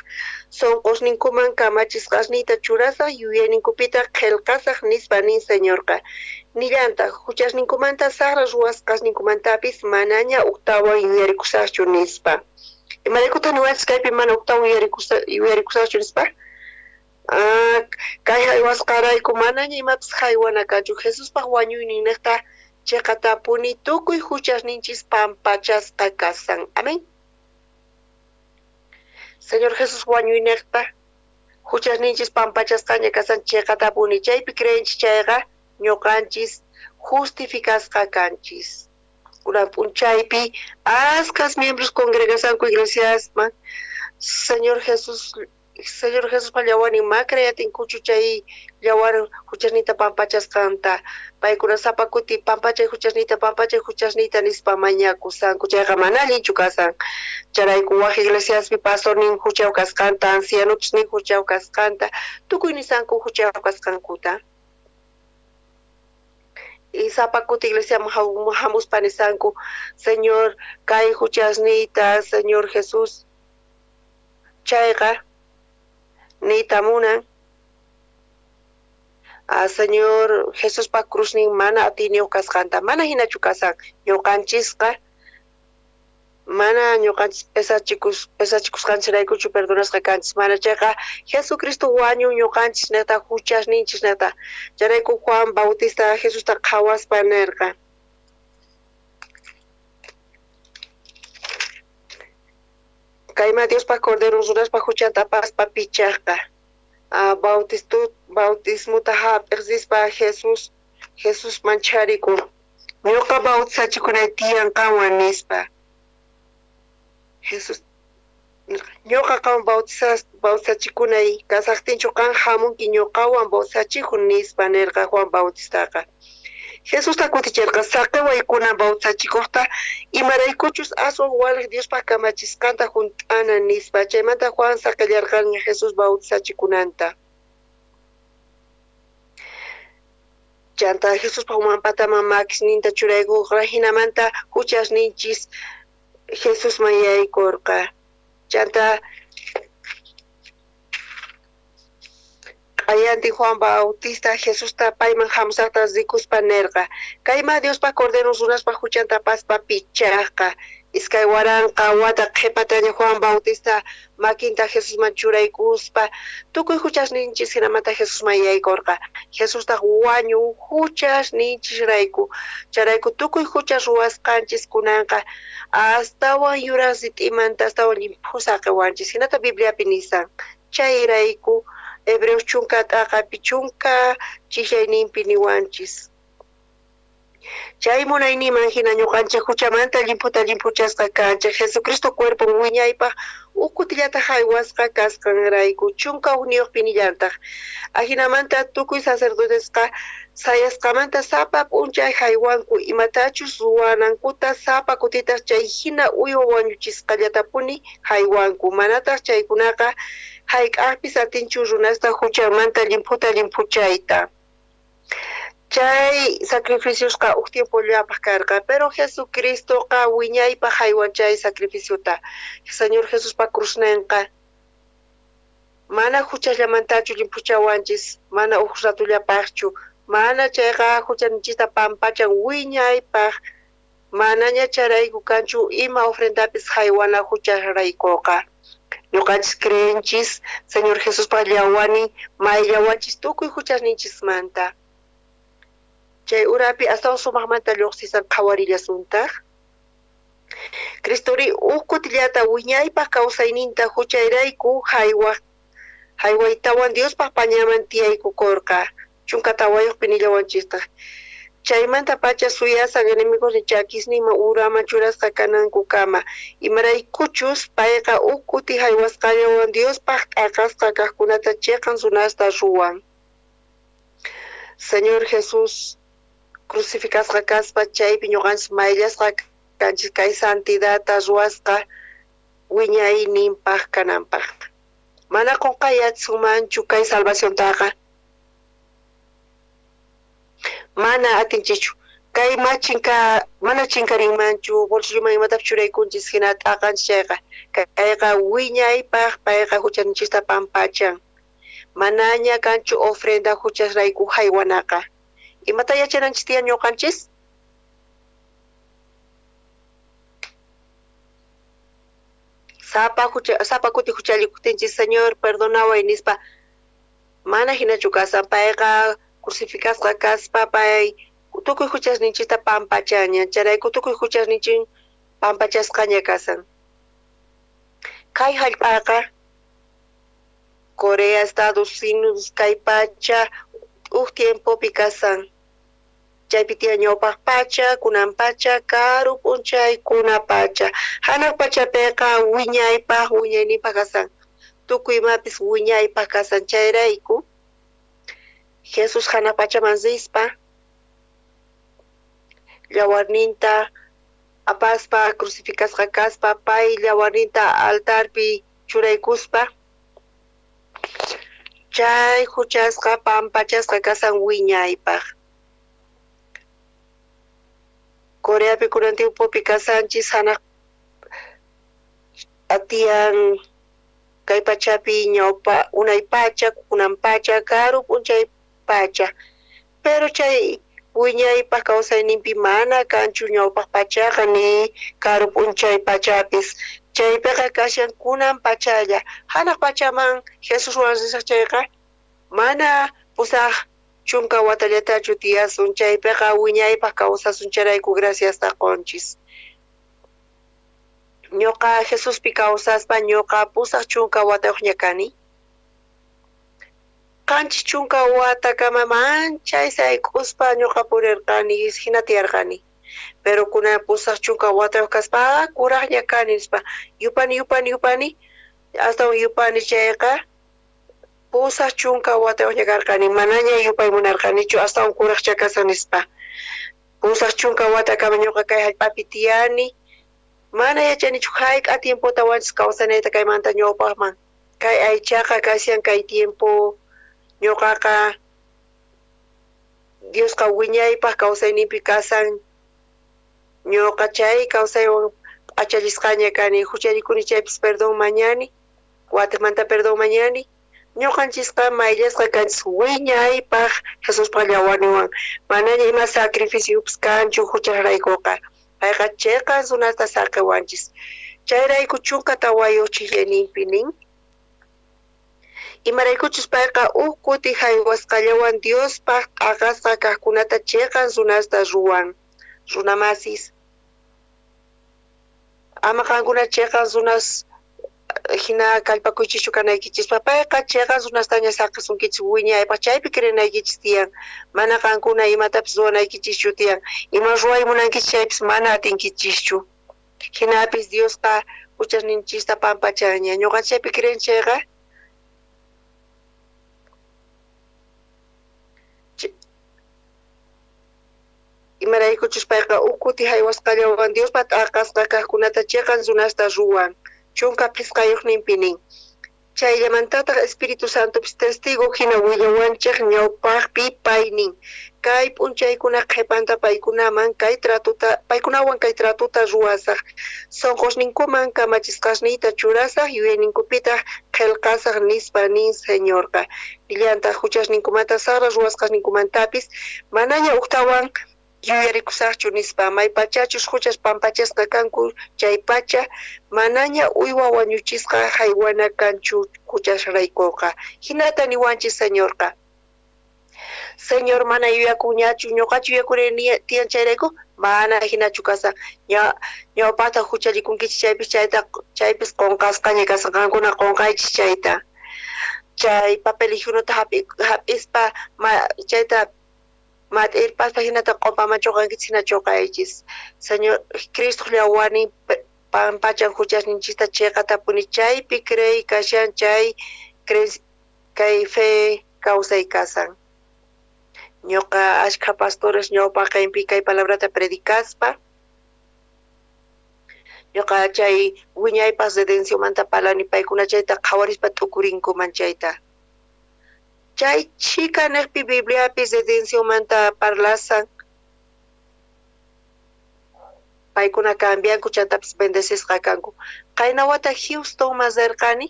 B: Sonqosninkuman kamachisqasniyta churasaj, yuyayninkupitaq qhelqasaj nispa nin Señorqa. Nillantaq huchasninkumanta saqra ruwasqasninkumantapis manaña ujtawan yuyarikusajchu nispa. Imaraykutaq niwanchis kaypi mana ujtawan yuyarikusajchu nispa? Kay jaywasqarayku manaña imapis jaywana kanchu. Jesuspaj wañuyninnejta cheqatapuni tukuy huchasninchis pampachasqa kasan. Amén. Señor Jesús wañuynejta huchasninchis pampachasqaña kasan cheqatapuni. Chaypi creenchis chayqa ñuqanchis justificasqa kanchis. Kunan p'unchaypi askas miembros congregasanku iglesiasman Señor Jesús Señor Jesuspa llawarnin ma creyatinkuchu chay llawar huchasniyta pampachasqanta. Paykuna sapa kuti pampachay huchasniyta nispa mañakusanku. Chayqa mana allinchu kasan. Chayrayku waj iglesiaspi pastornin huchaw kasqanta, ancianochus nin huchaw kasqanta, tukuy nisanku huchaw kasqankuta. Y sapa kuti iglesiaman hamuspa nisanku, Señor, kay huchasniyta, Señor Jesús. Chayqa niyta munan a Señor Jesuspa cruznin mana atiyniyuq kasqanta, mana hinachu kasan. Ñuqanchisqa mana ñuqanchis pesachikusqanchisraykuchu perdonasqa kanchis, mana chayqa Jesucristo wañun ñuqanchis neta huchasninchis neta. Chayrayku Juan Bautista Jesusta qhawaspa nerqa: Kayma Diospaj Cordero runaspa huchanta apaspa pichajqa. Bautismuta hap'iq rispa Jesús mancharikun. Ñuqa bautizachikunay tiyan qanwan nispa. Jesús ñuqa qanwan bautizachikunay kasaqtinchu qan hamunki ñuqawan bautizachikun nispa nerqa Juan Bautistaqa. Jesusta kuticherqa: saqiway kunan bautizachikuqta, imaraykuchus aswan waliq Diospaj kamachisqanta junt'ana nispa. Chaymanta Juan saqillarqaña Jesús bautizachikunanta. Chanta Jesuspa umanpataman makisninta churaykurqa, hinamanta huchasninchis Jesusman yaykurqa. Chanta q'ayantin Juan Bautista Jesusta payman hamusaqta rikuspa nerqa: Kayma Diospaj Cordero runaspa huchanta apaspa pichajqa. 2000 wata qhepataña Juan Bautista makinta Jesusman churaykuspa tukuy huchasninchis hinamanta Jesusman yaykurqa. Jesustaq wañun huchasninchisrayku. Chayrayku tukuy huchas ruwasqanchis kunanqa astawan yuran sit'imanta astawan llimphu saqiwanchis. Hinata Bibliapi nisan. Chayrayku Hebreos 10 t'aqapi 10 ch'ijllayninpi niwanchis. Chay munayninman hina ñuqanchik huchamanta llimphuta llimphuchasqa kanchik Jesucristo cuerpon wiñaypaq uj kutillata haywasqa kasqanrayku 11 nillantaq. Ajinamanta tukuy sacerdotesqa sayasqamanta sapa p'unchay haywanku imatachus ruwanankuta sapa kutitaq chay hina uywa wañuchisqallatapuni haywanku, manataq chaykunaqa hayk'aqpis atinchu runasta huchanmanta llimphuta llimphuchayta. Chay sacrificiosqa uj tiempollapaq karqa, pero Jesucristoqa wiñaypaq haywan chay sacrificiota. Señor Jesuspa cruzninqa mana huchallamantachu llimphuchawanchis, mana uj ratullapaqchu, mana chayqa huchanchista pampachan wiñaypaq, manaña chayrayku kanchu ima ofrendapis haywana hucharaykuqa. Ñuqanchis creenchis Señor Jesuspa llawani mayllawanchis tukuy huchasninchismanta. Chay urapi astawan sumaqmanta lluqsisan qhawarillasuntaq. Cristori uj kutillata wiñaypaq kawsayninta huchayrayku haywaytawan Diospaq pañaman tiyaykukurqa 14 nillawanchistaq. Chaymanta pacha suyasan enemigos chakisninman uraman churasqa kanankukama, imaraykuchus payqa uj kuti haywasqallawan Diospaq t'aqasqa kaqkunata chiqan runasta ruwan. Señor Jesús crucificasqa kaspa chaypi ñuqanchis mayllasqa kanchis kay santidadta ruwasqa wiñayninpaq kananpaq. Mana qunqayatsunmanchu kay salvaciontaqa. Mana atinchikchu. Kay mana chinkarinmanchu bolsilloman imatapis churaykunchis hina t'aqanchis chayqa. Kayqa wiñaypaq payqa huchanchista pampachan. Manaña kanchu ofrenda huchasrayku haywanaqa. Imata yachananchis tiyan ñuqanchis? Sapa kuti huchallikutinchis, Señor, perdonaway nispa, mana hinachu kasan, payqa crucificasqa kaspa pay tukuy huchasninchista pampachaña, chayrayku tukuy huchasninchin pampachasqaña kasan. Kay hallp'aqa Corea, Estados Unidos, kay pacha uj tiempopi kasan. Chaypi tiyan ñawpaq pacha, kunan pacha, karu p'unchaykuna pacha. Hanaq pachapiqa wiñaypaq, wiñayninpaq kasan. Tukuy imapis wiñaypaq kasan. Chayrayku Jesús hanaq pachaman rispa llawarninta apaspa crucificasqa kaspa pay llawarninta altarpi churaykuspa chay huchasqa pampachasqa kasan wiñaypaq. Coreapi kunan tiempopi kasanchis hanaq atiyan kay pachapi ñawpa unay pacha, kunan pacha, karu p'unchay pacha. Pero chay wiñaypaq kawsayninpi mana kanchu ñawpaq pachaqa ni karu p'unchay pachapis. Chaypiqa kashan kunan pachalla. Hanaq pachaman Jesuswan risaq chayqa mana 80 watallatachu tiyasun, chaypiqa wiñaypaq kawsasun, chayrayku graciasta qunchis. Ñuqa Jesuspi kawsaspa ñuqa 80 watayuqña kani. 70 watakama manchay sayk'uspa ñuqa purirqani, hina tiyarqani. Pero kunan 80 watayuq kaspa kuraqña kani nispa yupani yupani yupani astawan yupani chayqa 80 watayuqña karqani, manaña yupay munarqanichu astawan kuraqcha kasan nispa. 80 watakama ñuqa kay hallp'api tiyani, mana yachanichu hayk'a tiempotawanchis kawsanayta kaymanta ñawpaqman. Kay aychaqa kashan kay tiempo ñuqaqa Diosqa wiñaypaq kawsayninpi kasan. Ñuqa chay kawsaywan p'achallisqaña kani, huchallikuni chaypis perdón mañani, watimanta perdón mañani. Ñuqanchisqa mayllasqa kanchis wiñaypaq Jesuspa llawarninwan. Manaña ima sacrificiopis kanchu hucharaykuqa. Payqa chiqan runasta saqiwanchis. Chayrayku 14 chillayninpi nin. Imaraykuchus payqa uj kuti haywasqallawan Diospaq t'aqasqa kaqkunata chiqan runasta ruwan. Runamasis. Ama qankuna chiqan runas Jina kallpakuychischu kanaykichispa payqa cheqan runastaña saqisunkichis wiñaypaq chaypi creenaykichis tiyan mana qankuna imatapis ruwanaykichischu tiyan ima ruway munankichis chaypis mana atinkichischu jinapis Diosqa huchasninchista pampachanña ñuqa chaypi creen chayqa imaraykuchus payqa uj kuti haywasqallawan Diospa t'aqasqa kaqkunata cheqan runasta ruwan 15 nin chayllamantataq Espíritu Santopis testigo hina willawanchej ñawpaqpi pay nin kay p'unchaykuna qhepanta paykunaman kay tratuta paykunawan kay tratuta ruwasaj sonqosninkuman kamachisqasniyta churasaj yuyayninkupitaq qhelqasaj nispa nin Señorqa nillantaq huchasninkumanta saqra ruwasqasninkumantapis manaña ujtawan yuyarikusaqchu nispa maypachachus huchas pampachasqa kanku chay pacha manaña uywa wañuchisqa haywana kanchu huchasraykuqa hinata niwanchis Señorqa Señor mana yuyakunñachu ñuqachu yuyakurini tiyan chayrayku mana hinachu kasan ñawpaqta huchallikunkichis chaypis chayta chaypis qunqasqaña kasan qankuna qunqaychis chayta chay papel higiénicota hap'ispa chayta mat'irpaspa hinata q'upaman chuqankichis hina chuqaychis Señor Cristo llawarnin pampachan huchasninchista chiqatapuni chaypi creey kashan chay kay fe kawsay kasan ñuqa ashkha pastores ñawpaqinpi kay palabrata predicaspa ñuqa chay wiñaypaq redencionmanta parlani paykuna chayta qhawarispa t'ukurinkuman chayta chay chhika niqpi Bibliapi redencionmanta parlasan paykuna cambianku chantapis bendecisqa kanku qayna wata Houstonman rirqani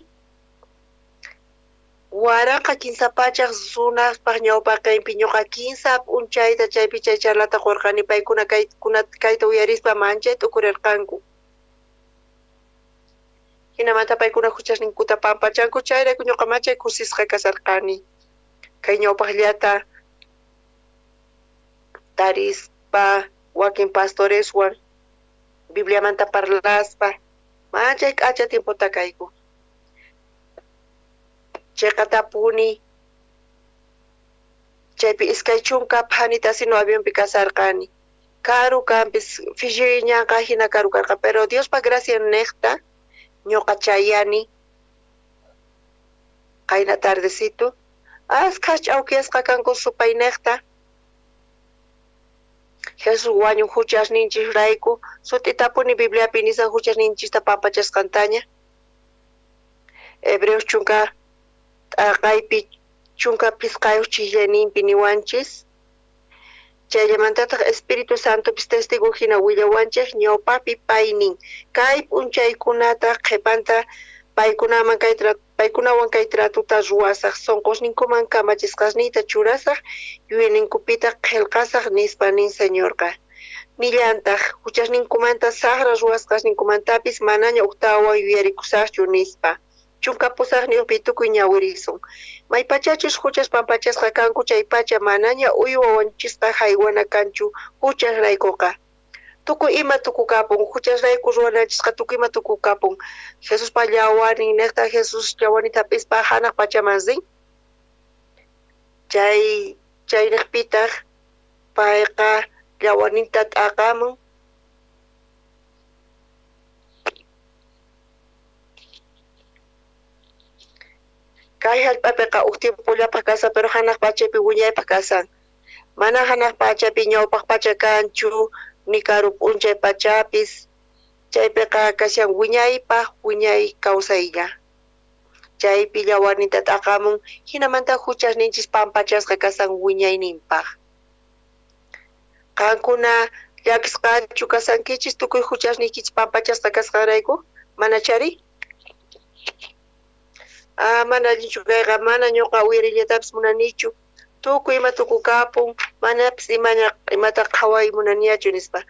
B: 1300 runaspaq ñawpaqinpi ñuqa 15 p'unchayta chaypi chay charlata qurqani paykuna kayta uyarispa manchay t'ukurirqanku hinamanta paykuna huchasninkuta pampachanku chayrayku ñuqa manchay kusisqa kasarqani kay ñawpaqllata tarispa wakin pastoreswan Bibliamanta parlaspa manchay k'acha tiempota kayku chiqatapuni chaypi 20 phanitasino avionpi kasarqani karu kanpis Fiji ñanqa hina karu karqa pero Diospa gracia niqta ñuqa chayani qayna tardecito askhas ch'awkiyasqa kanku supayniqta Jesús wañun huchasninchisrayku sut'itapuni Bibliapi nisan huchasninchista pampachasqantaña Hebreos 10 t'aqaypi 15 ch'illayninpi niwanchis chayllamantataq Espíritu Santopis testigo hina willawanchej ñawpaqpi pay nin kay p'unchaykunata qhepanta paykunaman kay paykunawan kay tratuta ruwasaj sonqosninkuman kamachisqasniyta churasaj yuyayninkupitaq qhelqasaj nispa nin Señorqa nillantaq huchasninkumanta saqra ruwasqasninkumantapis manaña ujtawan yuyarikusaqchu nispa 18 tukuy ñawirisun maypachachus huchas pampachasqa kanku chay pacha manaña uywa wañuchisqa haywana kanchu huchasraykuqa tukuy ima tukukapun huchasrayku ruwananchisqa tukuy ima tukukapun Jesuspa llawarnin niqta Jesús llawarninta hap'ispa hanaq pachaman rin chayniqpitaq payqa llawarninta t'aqamun kay hallp'apiqa uj tiempollapaq kasan pero hanaq pachapi wiñaypaq kasan mana hanaq pachapi ñawpaq pacha kanchu ni karu p'unchay pachapis chaypiqa kashan wiñaypaq wiñay kawsaylla chaypi llawarninta t'aqamun hinamanta huchasninchis pampachasqa kasan wiñayninpaq qankuna llakisqachu kasankichis tukuy huchasniykichis pampachasqa kasqanrayku manachari mana allinchu kayqa mana ñuqa uyariytapis munanichu tukuy ima tukukapun manapis imata qhaway munaniachu nispa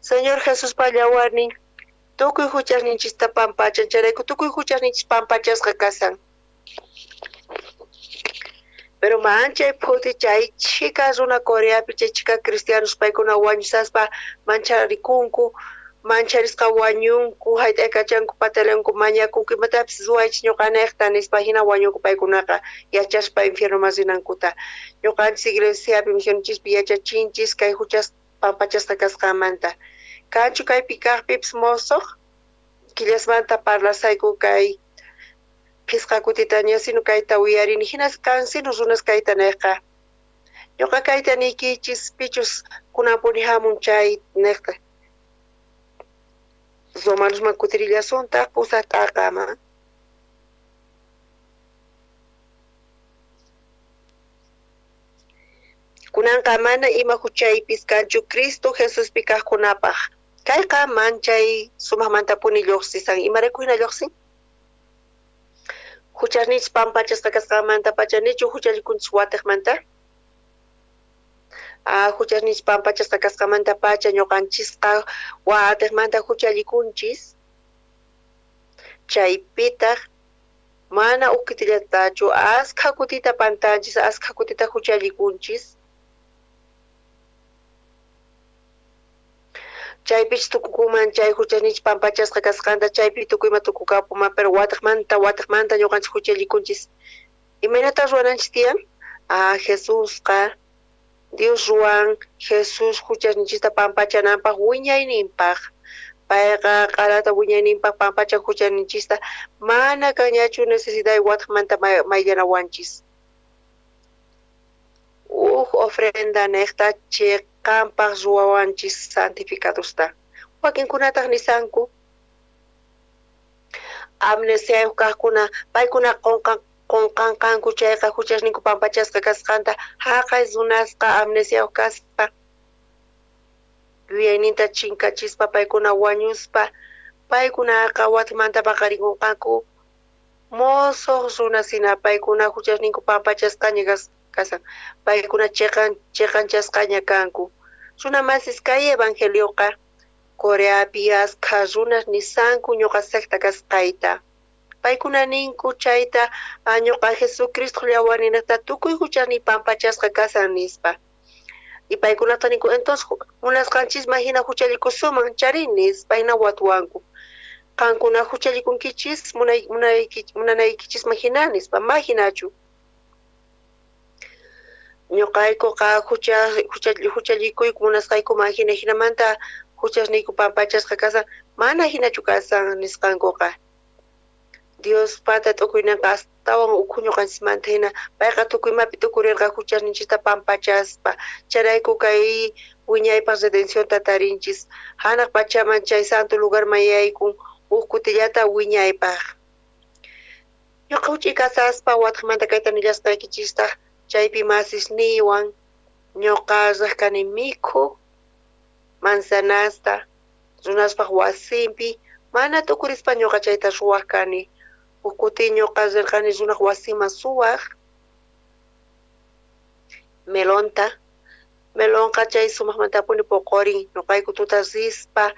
B: Señor Jesuspa llawarnin tukuy huchasninchista pampachan chayrayku tukuy huchasninchis pampachasqa kasan pero manchay phuti chay chhika runa Coreapi chay chhika cristianos paykuna wañusaspa mancharikunku Mancharisqa wañunku, hayt'aykachanku, patalanku, mañakunku, imatapis ruwaychis ñuqanejta nispa hina wañunku paykunaqa yachaspa infiernoman rinankuta. Ñuqanchis iglesiapi misionchispi yachachinchis kay huchas pampachasqa kasqanmanta. Kanchu kaypi kaqpipis mosoq killasmanta parlasayku kay phisqa kutitaña sino kayta uyarini hinas kansino runas kayta neqqa. Ñuqa kayta niykichis pichus kunanpuni hamun chay neqta. Romanosman kutirillasuntaq pusaq t'aqaman. Kunanqa mana ima huchaypis kanchu Cristo Jesuspi kaqkunapaq. Kayqa manchay sumaqmantapuni lluqsisan. Imarayku hina lluqsin? Huchasninchis pampachasqa kasqanmanta pacha nichu huchallikunchis watiqmanta? Huchasninchis pampachasqa kasqanmanta pacha ñuqanchisqa watiqmanta huchallikunchis. Chaypitaq mana uj kutillatachu askha kutita pantanchis, askha kutita huchallikunchis. Chaypich tukukuman chay huchasninchis pampachasqa kasqanta, chaypi tukuyma tukukapuman, pero watiqmanta ñuqanchis huchallikunchis. Imaynata ruwananchis tiyan? Jesusqa Dios ruwan Jesús huchasninchista pampachananpaq wiñayninpaq. Payqa q'arata wiñayninpaq pampachan huchasninchista, mana kanñachu necesidad watiqmanta mayllanawanchis. Uj ofrenda neqta chiqanpaq ruwawanchis santificadosta. Wakinkunataq nisanku amnesiayuq kaqkuna paykuna qunqanqanku chayqa huchasninku pampachasqa kasqanta haqay runasqa amnesiayuq kaspa yuyayninta chinkachispa paykuna wañuspa paykunaqa watiqmanta paqarikunqanku mosoq runasina paykuna huchasninku pampachasqaña kasan paykuna chiqanchasqaña kanku. Runa masis kay evangelioqa Coreapi askha runas nisanku ñuqa secta kasqayta. Paykuna ninku chayta ñuqa Jesucristo llawarinaqta tukuy huchasniy pampachasqa kasan nispa. Y paykunata ninku entonces munasqanchisman hina huchallikusuman chari nispa hina watuwanku. Qankuna huchallikunkichis munanaykichisman hina nispa ma hinachu. Ñuqaykuqa huchallikuyku munasqaykuman hina hinamanta huchasniyku pampachasqa kasan mana hinachu kasan nisqankuqa. Dios pata t'ukuyninqa astawan ukhu ñuqanchismanta hina payqa tukuymapi tukurirqa huchasninchista pampachaspa chayrayku kay wiñaypaq redencionta tarinchis hanaq pachaman chay santo lugarman yaykun uj kutillata wiñaypaq. Ñuqa huch'i kasaspa watiqmanta kayta nillasqaykichistaq chaypi masisniywan ñuqa riq kani mikhu manzanasta runaspaq wasinpi mana t'ukurispa ñuqa chayta ruwaq kani. Uj kuti ñuqa rirqani runaq wasinman suwaq melonta. Melonqa chay sumaqmantapuni puqurin ñuqayku tuta rispa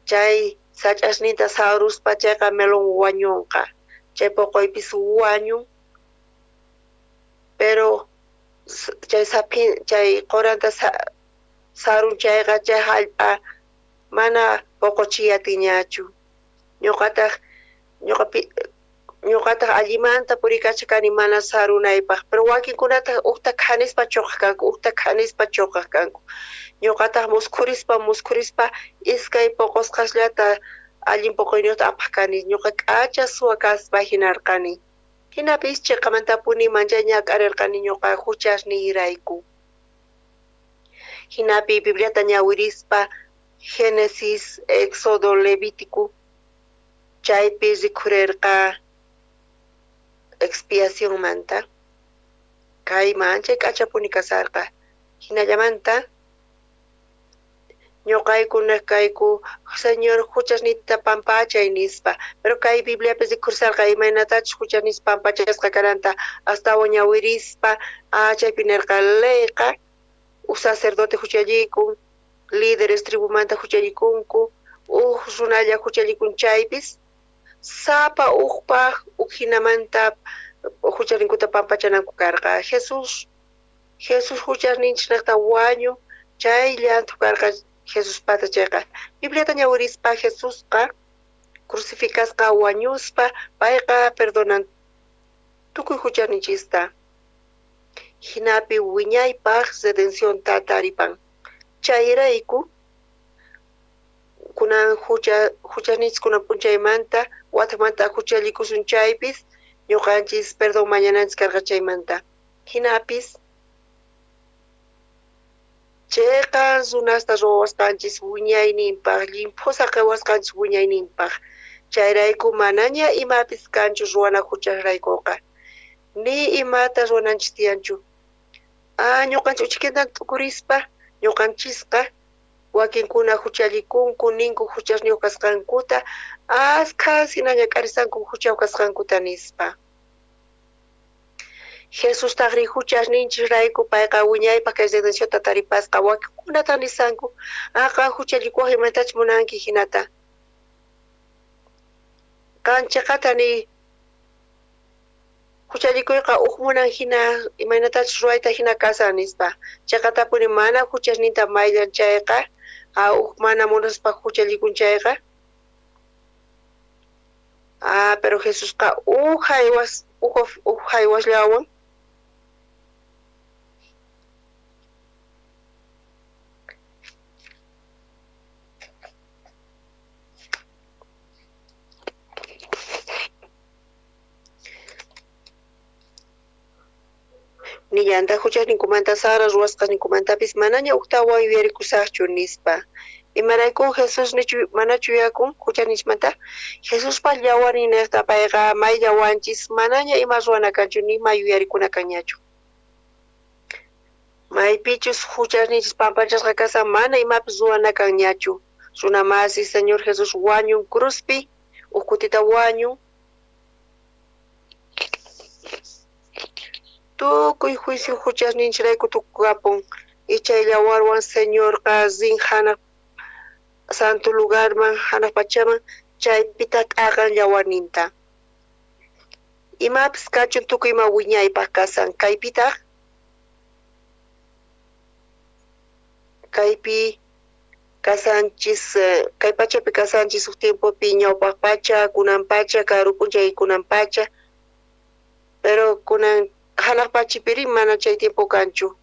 B: chay sach'asninta saruspa chayqa melón wañunqa. Chay puquypis wañun pero chay saphin chay quranta sarun chayqa chay hallp'a mana puquchiyatiñachu. Ñuqataq allimanta purikachakani mana sarunaypaq, pero wakinkunataq uqta khanispa chuqaq kanku, uqta khanispa chuqaq kanku. Ñuqataq muskhurispa iskay puqusqasllata allin puquyniyuqta apaq kani. Ñuqa k'acha suwa kaspa hinarqani. Hinapis chiqamantapuni manchay ñak'arirqani ñuqa huchasniyrayku. Hinapi Bibliata ñawirispa Génesis, Éxodo, Levítico chaypi rikhurirqa expiacionmanta. Kay manchay k'achapuni kasarqa. Hinallamanta ñuqayku kayku Señor huchasniyta pampachay nispa, pero kay Bibliapi rikhurisarqa imaynatachus huchasninchis pampachasqa karanta astawan ñawirispa chaypi nirqa leyqa uj sacerdote huchallikun, líderes tribumanta huchallikunku, uj runalla huchallikun chaypis sapa ujpaq uj hinamanta huchasninkuta pampachananku karqa. Jesús huchasninchis niqta wañu chay llanthu karqa Jesuspata chayqa. Bibliata ñawirispa Jesusqa crucificasqa wañuspa payqa perdonan tukuy huchaninchista. Hinapi wiñaypaq redencionta taripan. Chayrayku kunan huchaninchis kunan p'unchaymanta watamanta huchallikusun chaypis ñuqanchis perdón mañananchis karqa chaymanta. Hinapis chayqa runasta ruwasqanchis wiñayninpaq, llimphusa qhawasqanchis wiñayninpaq. Chayrayku manaña imapis kanchu ruwana huchasraykuqa. Ni imata ruwananchis tiyanchu. Ñuqanchis uchikintan t'ukurispa ñuqanchisqa wakinkuna huchallikunku ninku huchasniyuq kasqankuta askha hinaña k'arisanku huchayuq kasqankuta nispa. Jesustaqri huchasninchisrayku payqa wiñaypaq kay redencionta taripasqa wakinkunataq nisanku qan huchallikuwaq imatachus munanki hinata. Qan chiqata niy huchallikuyqa uj munan hina imaynatachus ruwayta hina kasan nispa. Chiqatapuni mana huchasninta mayllan chayqa uj mana munaspa huchallikun chayqa. Pero Jesusqa uj haywasllawan nillanta huchasninkumanta sara ruwasqasninkumantapis manaña ujtawan yuyarikusaqchu nispa. Imarayku Jesús manachu yuyakun huchaninchikmanta? Jesuspa llawarninniqta payqa mayllawanchis manaña ima ruwana kanchu nima yuyarikuna kanñachu. Maypichus huchasninchis pampachasqa kasan mana imapis ruwana kanñachu. Runa masi Señor Jesús wañun cruzpi, uj kutita wañun. Tukuy juicio huchasninchirayku tukukapun. Chay llawarwan Señorqa rin hanaq santo lugarman hanaq pachaman chaypita t'aqan llawarninta. Imapis kachun tukuy ima wiñaypaq kasan. Kaypitaq kaypi kasanchis kay pachapi kasanchis huk tiempopi ñawpaq pacha kunan pacha karu p'unchay kunan pacha. Pero kunan hanaq pachipiri mana chay tiempo kanchu.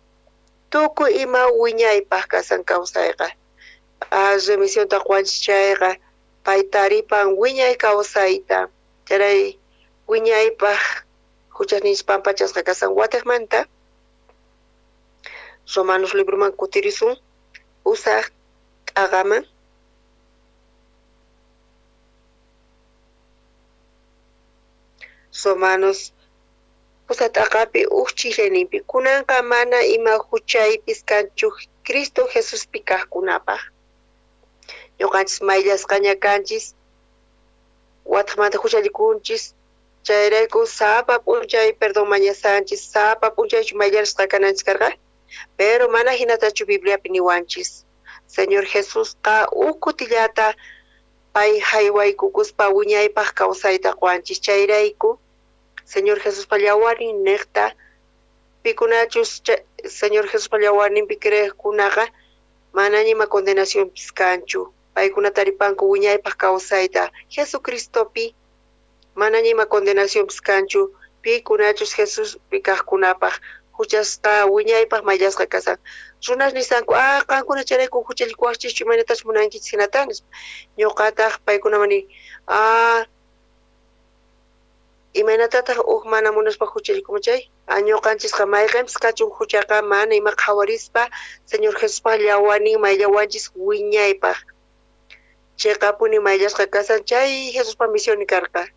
B: Tukuy ima wiñaypaq kasan kawsayqa. Remisionta quwanchis chayqa pay taripan wiñay kawsayta. Charay wiñaypaq huchasninchis pampachasqa kasan watiqmanta. Romanos libroman kutirisun usaq t'aqaman. Romanos pusaq t'aqapi uj ch'ijlayninpi kunanqa mana ima huchaypis kanchu Cristo Jesuspi kaqkunapaq. Ñuqanchis mayllasqaña kanchis watiqmanta huchallikunchis chayrayku sapa p'unchay perdón mañasanchis sapa p'unchaychu mayllarasqa kananchis karqa. Pero mana hinatachu Bibliapi niwanchis. Señor Jesusqa uj kutillata pay haywaykukuspa wiñaypaq kawsayta quwanchis chayrayku Señor Jesuspa llawarnin niqta pikunachus Señor Jesuspa llawarninpi creeqkunaqa manaña ima condenacionpis kanchu. Paykuna taripanku wiñaypaq kawsayta Jesucristopi manaña ima condenacionpis kanchu pikunachus Jesuspi kaqkunapaq huchasqa wiñaypaq mayllasqa kasan. Runas nisanku qankuna chayrayku huchallikuwaqchischu imaynatachus munankichis hinata nispa. Ñuqataq paykunaman ni imaynatataq uj mana munaspa huchallikuman chay? Ñuqanchisqa mayqinpis kachun huchaqa mana ima qhawarispa Señor Jesuspa llawarnin mayllawanchis wiñaypaq. Chiqapuni mayllasqa kasan chay Jesuspa misión karqa.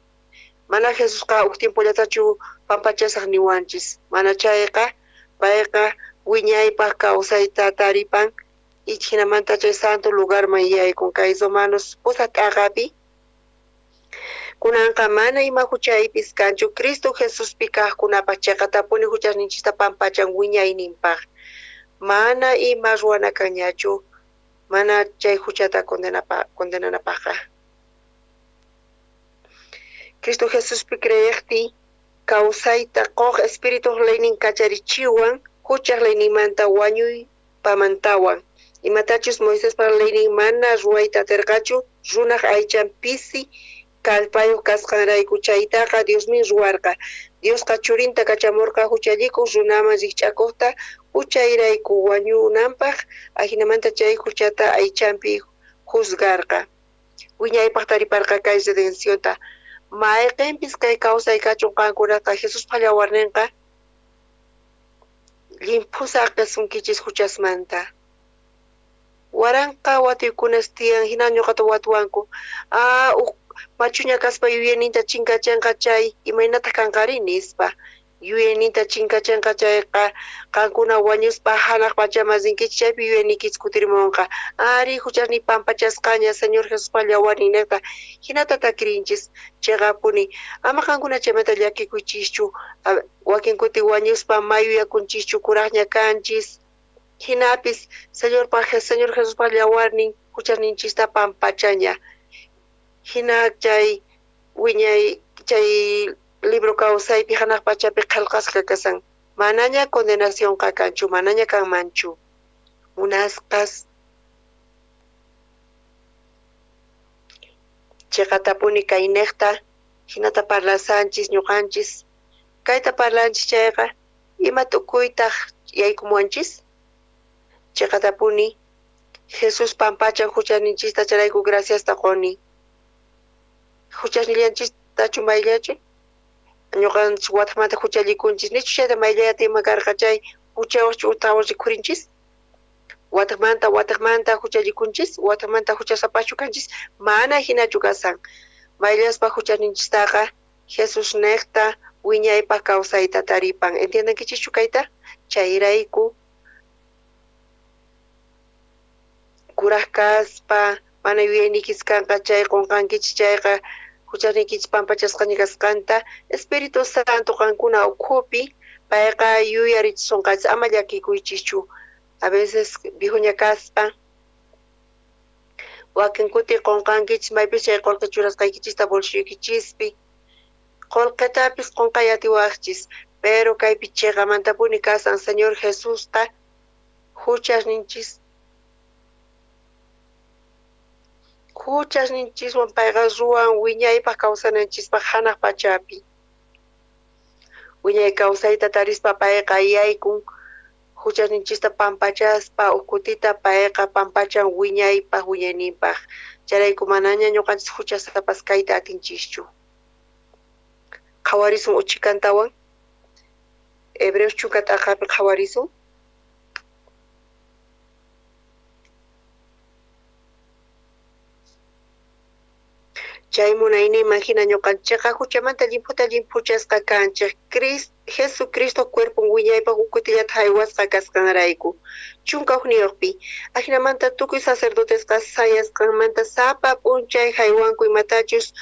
B: Mana Jesusqa uj tiempollatachu pampachasaq niwanchis. Mana chayqa payqa wiñaypaq kawsayta taripan hinamanta chay santo lugarman yaykun kay Romanos pusaq t'aqapi. Kunanqa mana ima huchaypis kanchu Cristo Jesuspi kaqkunapaq chiqatapuni huchasninchista pampachan wiñayninpaq. Mana ima ruwana kanñachu mana chay huchata condenanapaqqa. Cristo Jesuspi creeqti kawsayta quq Espirituq leynin kacharichiwan huchaq leyninmanta wañuypamantawan. Imatachus Moisespa leynin mana ruwayta aterqachu, runaj aychan pisi kallpayoj kasqanrayku, chaytaqa Diosmin ruwarqa. Diosqa churinta kachamorqa juchallikoj runaman rijch'akojta juchayrayku wañunanpaj, ajinamanta chay juchata aychanpi juzgarqa. Wiñaypaj tariparqa kay redencionta. Mayqenpis kay kawsay kachun qankunaqa Jesuspa yawarnenqa llimphu saqesunkichis juchasmanta. Waranqa watuykunas tiyan, hina ñuqata watuwanku. Uj machuña kaspa yuyayninta chinkachanqa chay, imaynataq kanqari nispa. Yuyayninta chinkachanqa chayqa qankuna wañuspa hanaq pachaman rinkichis, chaypi yuyaynikichis kutirimunqa. Ari, juchasniy pampachasqaña Señor Jesuspa yawarninnejta. Hinata takirinchis, cheqapuni. Ama qankuna chaymanta llakikuychischu. Wakin kuti wañuspa ma yuyakunchischu, kurajña kanchis. Hinapis Señor Jesuspa yawarnin juchasninchista pampachaña. Hina chay wiñay chay libro kawsaypi hanaq pachapi qhelqasqa kasan. Manaña condenacionqa kanchu, manaña kanmanchu. Munasqas cheqatapuni kaynejta hinata parlasanchis ñuqanchis. Kayta parlanchis chayqa ima tukuytaq yaykumuwanchis? Cheqatapuni Jesús pampachan juchasninchista, chayrayku graciasta qoni. Juchasnillanchistachu mayllachu? Ñuqanchis wataqmanta juchallikunchis, nichu chayta mayllayata ima karqa chay juchawaqchu utawan rikhurinchis? Wataqmanta wataqmanta juchallikunchis, wataqmanta juchasapachu kanchis, mana hinachu kasan. Mayllaspa juchasninchistaqa Jesús nejta wiñaypaj kawsayta taripan. ¿Entiendenkichischu kayta? Chayrayku kuraj kaspa mana yuyayniykis kanqa chay qonqankichis chayqa juchasniykichis pampachasqaña kasqanta Espíritu Santo qankuna ukhupi payqa yuyarichisonqachis, ama llakikuychischu. A veces viejoña kaspa wakin kuti qonqankichis maypis chay qolqe churasqaykichista bolsilloykichispi qolqetapis qonqay atiwaqchis, pero kaypi cheqamantapuni kasan Señor Jesusqa juchasninchiswan payqa ruwan wiñaypaj kawsananchispaj hanaq pachapi. Wiñay kawsayta tarispa payqa yaykun juchasninchista pampachaspa uj kutita payqa pampachan wiñaypaj wiñayninpaj. Chayrayku manaña ñuqanchis juchasapas kayta atinchischu. Qhawarisun uchikantawan. Hebreos chunka t'aqapi qhawarisun. Chay munayninman hina ñuqanchikqa juchamanta llimphuta llimphuchasqa kanchik. Jesucristo cuerpon wiñaypaj uj kutillata haywasqa kasqanrayku. 11. Ajinamanta tukuy sacerdotesqa sayasqanmanta sapa p'unchay haywanku imatachus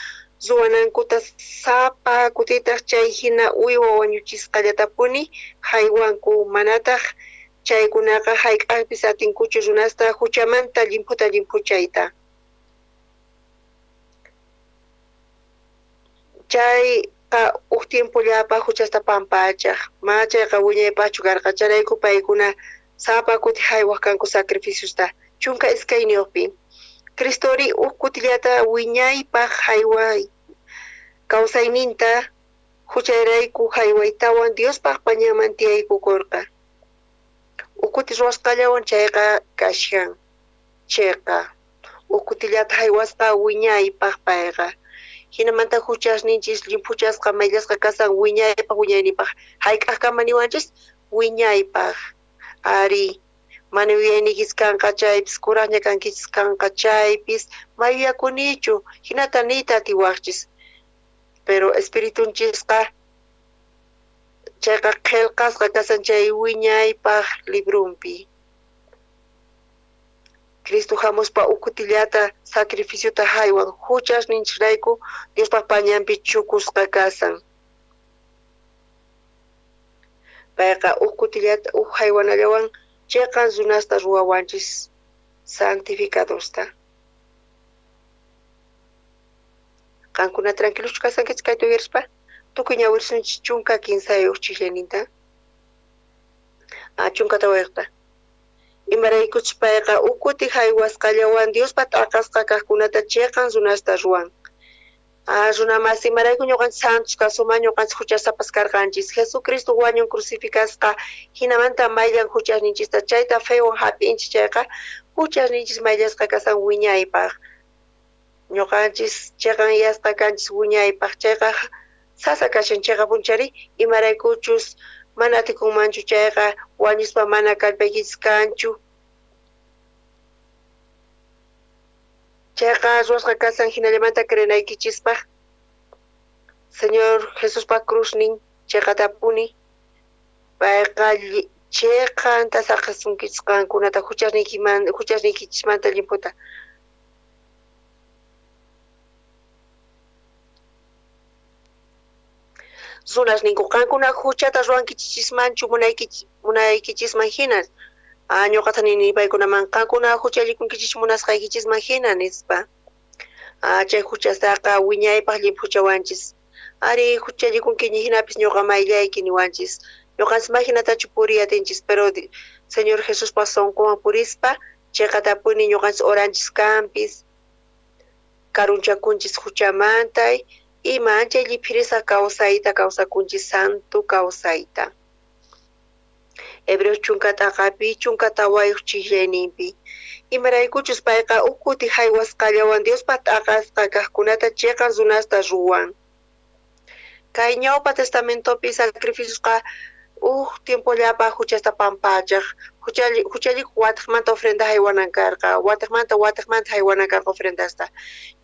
B: ruwanankuta sapa kutitaq chay hina uywa wañuchisqallatapuni haywanku, manataq chaykunaqa hayk'aqpis atinkuchu runasta juchamanta llimphuta llimphuchayta. Chayqa uj tiempollapaj juchasta pampachaj, mana chayqa wiñaypajchu karqa, chayrayku paykuna sapa kuti haywaj kanku sacrificiosta. 12. Cristori uj kutillata wiñaypaj hayway kawsayninta juchayrayku haywaytawan Diospaj pañaman tiyaykukorqa. Uj kuti ruwasqallawan chayqa kashan cheqa. Uj kutillata haywasqa wiñaypaj payqa. Hinamanta juchasninchis llimphuchasqa mayllasqa kasan wiñaypaj wiñayninpaj. Hayk'aqkama niwanchis? Wiñaypaj. Ari, mana yuyayniykis kanqa chaypis, kurajña kankichis kanqa chaypis, ma yuyakunichu, hinata niyta atiwaqchis. Pero espiritunchisqa chayqa qhelqasqa kasan chay wiñaypaj librumpi. Cristo hamuspa uj kutillata sacrificiota haywan juchasninchisrayku Diospaj pañanpi chukusqa kasan. Payqa uj kutillata uj haywanallawan cheqan runasta ruwawanchis santificadosta. Qankuna tranquilochu kasankichis kayta uyarispa? Tukuy ñawirisunchis 13 chijllaninta. 14. Imaraykuchus payqa uj kuti jaywasqallawan Diospa t'aqasqa kajkunata cheqan runasta ruwan. Runa masi, imarayku ñuqanchis santos kasunman, ñuqanchis huchasapas karqanchis. Jesucristo wañun crucificasqa, hinamanta mayllan huchasninchista, chayta fewan hap'inchis chayqa, huchasninchis mayllasqa kasan wiñaypaq. Ñuqanchis cheqanyasqa kanchis wiñaypaq, chayqa sasa kashan cheqapunchari, imaraykuchus mana atikunmanchu chayqa wañuspa mana kallpaykichis kanchu. Chayqa ruwasqa kasan hinallamanta creenaykichispaq. Señor Jesuspa cruznin cheqatapuni, payqa cheqanta saqesunkichis qankunata huchasniykichismanta llimphuta. Runas ninku, qankuna huchata ruwankichismanchu munaykichisman hina. Ñuqata nini paykunaman, qankuna huchallikunkichis munasqaykichisman hina, nispa. Chay huchastaqa wiñaypaq llimphuchawanchis. Ari huchallikunkiña hinapis ñuqa mayllayki niwanchis. Ñuqanchis mahinatachu puriy atinchis, pero Señor Jesuspa sunqunwan purispa cheqatapuni ñuqanchis oranchis kanpis, karunchakunchis huchamanta, ima anchay lliphirisqa kawsayta kawsakunchis, santo kawsayta. Hebreos chunka t'aqapi, chunka tawayuq chijllayninpi. Imaraykuchus payqa uj kuti jaywasqallawan Diospa t'aqasqa kajkunata cheqan runasta ruwan. Kay ñawpa testamentopi sacrificiosqa uj tiempollapaj huchasta pampachaj, huchallikuq watejmanta ofrenda haywanan karqa, watejmanta haywanan karqa ofrendasta.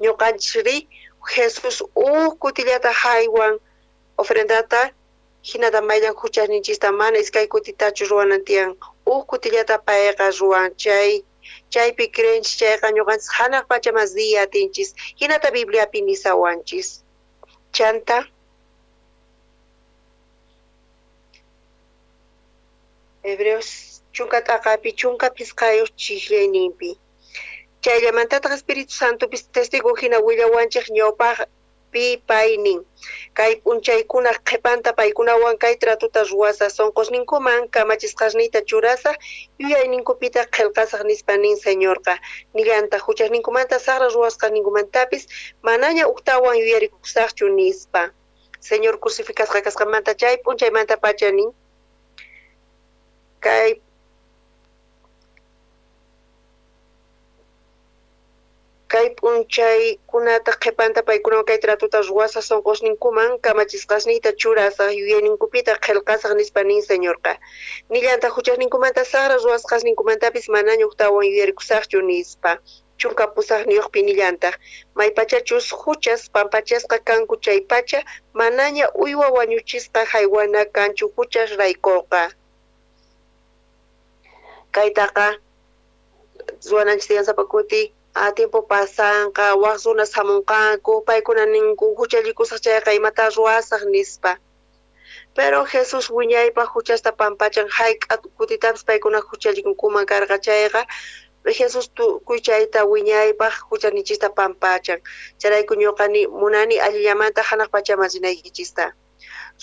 B: Ñuqanchisri Jesús uj kutillata haywan ofrendata, hinata mayllan huchasninchista mana iskay kutitachu ruwanan tiyan, uj kutillata payqa ruwan. Chaypi creenchis chayqa ñuqanchis hanaq pachaman riy atinchis, hinata Bibliapi nisawanchis. Chanta Hebreos chunka t'aqapi, chunka phisqayuq chijllayninpi. Chayllamantataq Espíritu Santopis testigo hina willawanchej ñawpaqpi pay nin, kay p'unchaykunaj qhepanta paykunawan kay tratota ruwasaj, sunqusninkuman kamachisqasniyta churasaj, yuyayninkupitaq qhelqasaj, nispa nin Señorqa. Nillantaq huchasninkumanta saqra ruwasqasninkumantapis manaña ujtawan yuyarikusajchu, nispa. Señor crucificasqa kasqanmanta chay p'unchaymanta pacha nin, kay p'unchaykunata qhepanta paykunawan kay tratota ruwasaj, sunqusninkuman kamachisqasniyta churasaj, yuyayninkupitaq qhelqasaj, nispa nin Señorqa. Nillantaq huchasninkumanta saqra ruwasqasninkumantapis manaña ujtawan yuyarikusajchu, nispa. Chunka pusaqniyuqpi nillantaq, maypachachus huchas pampachasqa kanku chay pacha, manaña uywa wañuchisqa haywana kanchu huchas raykuqa. Kaytaqa ruwananchis tiyan sapa kuti. Tiempo pasanqa, waj runas hamunqanku, paykuna ninku huchallikusaj chayqa imata ruwasaj, nispa. Pero Jesús wiñaypaq huchasta pampachan, hayk'a kutitapis paykuna huchallikunkuman karqa chayqa, Jesús tukuy chayta wiñaypaq huchanichista pampachan. Chayrayku ñuqa munani allillamanta hanaq pachaman rinaykichista.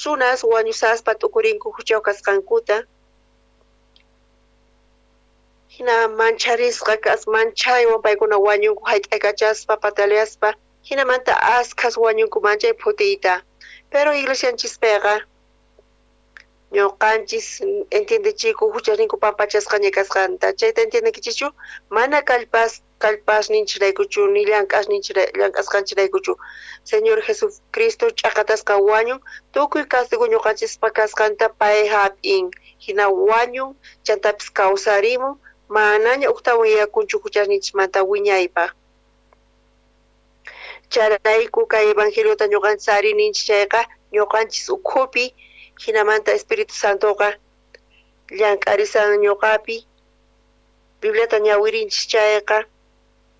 B: Runas wañusaspa t'ukurinku huchayuq kasqankuta. Hina mancharisqa kas manchaywan paykuna wañunku hayt'aykachaspa pataleaspa, hinamanta askhas wañunku manchay phutiyta. Pero iglesianchispiqa ñuqanchis entiendechiku huchasninku pampachasqaña kasqanta. Chayta entiendenkichischu? Mana kallpasninchiraykuchu ni llank'asqanchiraykuchu. Señor Jesucristo ch'aqatasqa wañun, tukuy castigo ñuqanchispa kasqanta pay hap'in. Hina wañun, chantapis kawsarimun, manaña ujtawan yakunchu huchasninchismanta wiñaypaq. Chayrayku kay evangeliota ñuqanchis ari ninchis chayqa, ñuqanchis ukhupi, hinamanta Espíritu Santoqa llank'arisan ñuqapi, Bibliata ñawirinchis chayqa,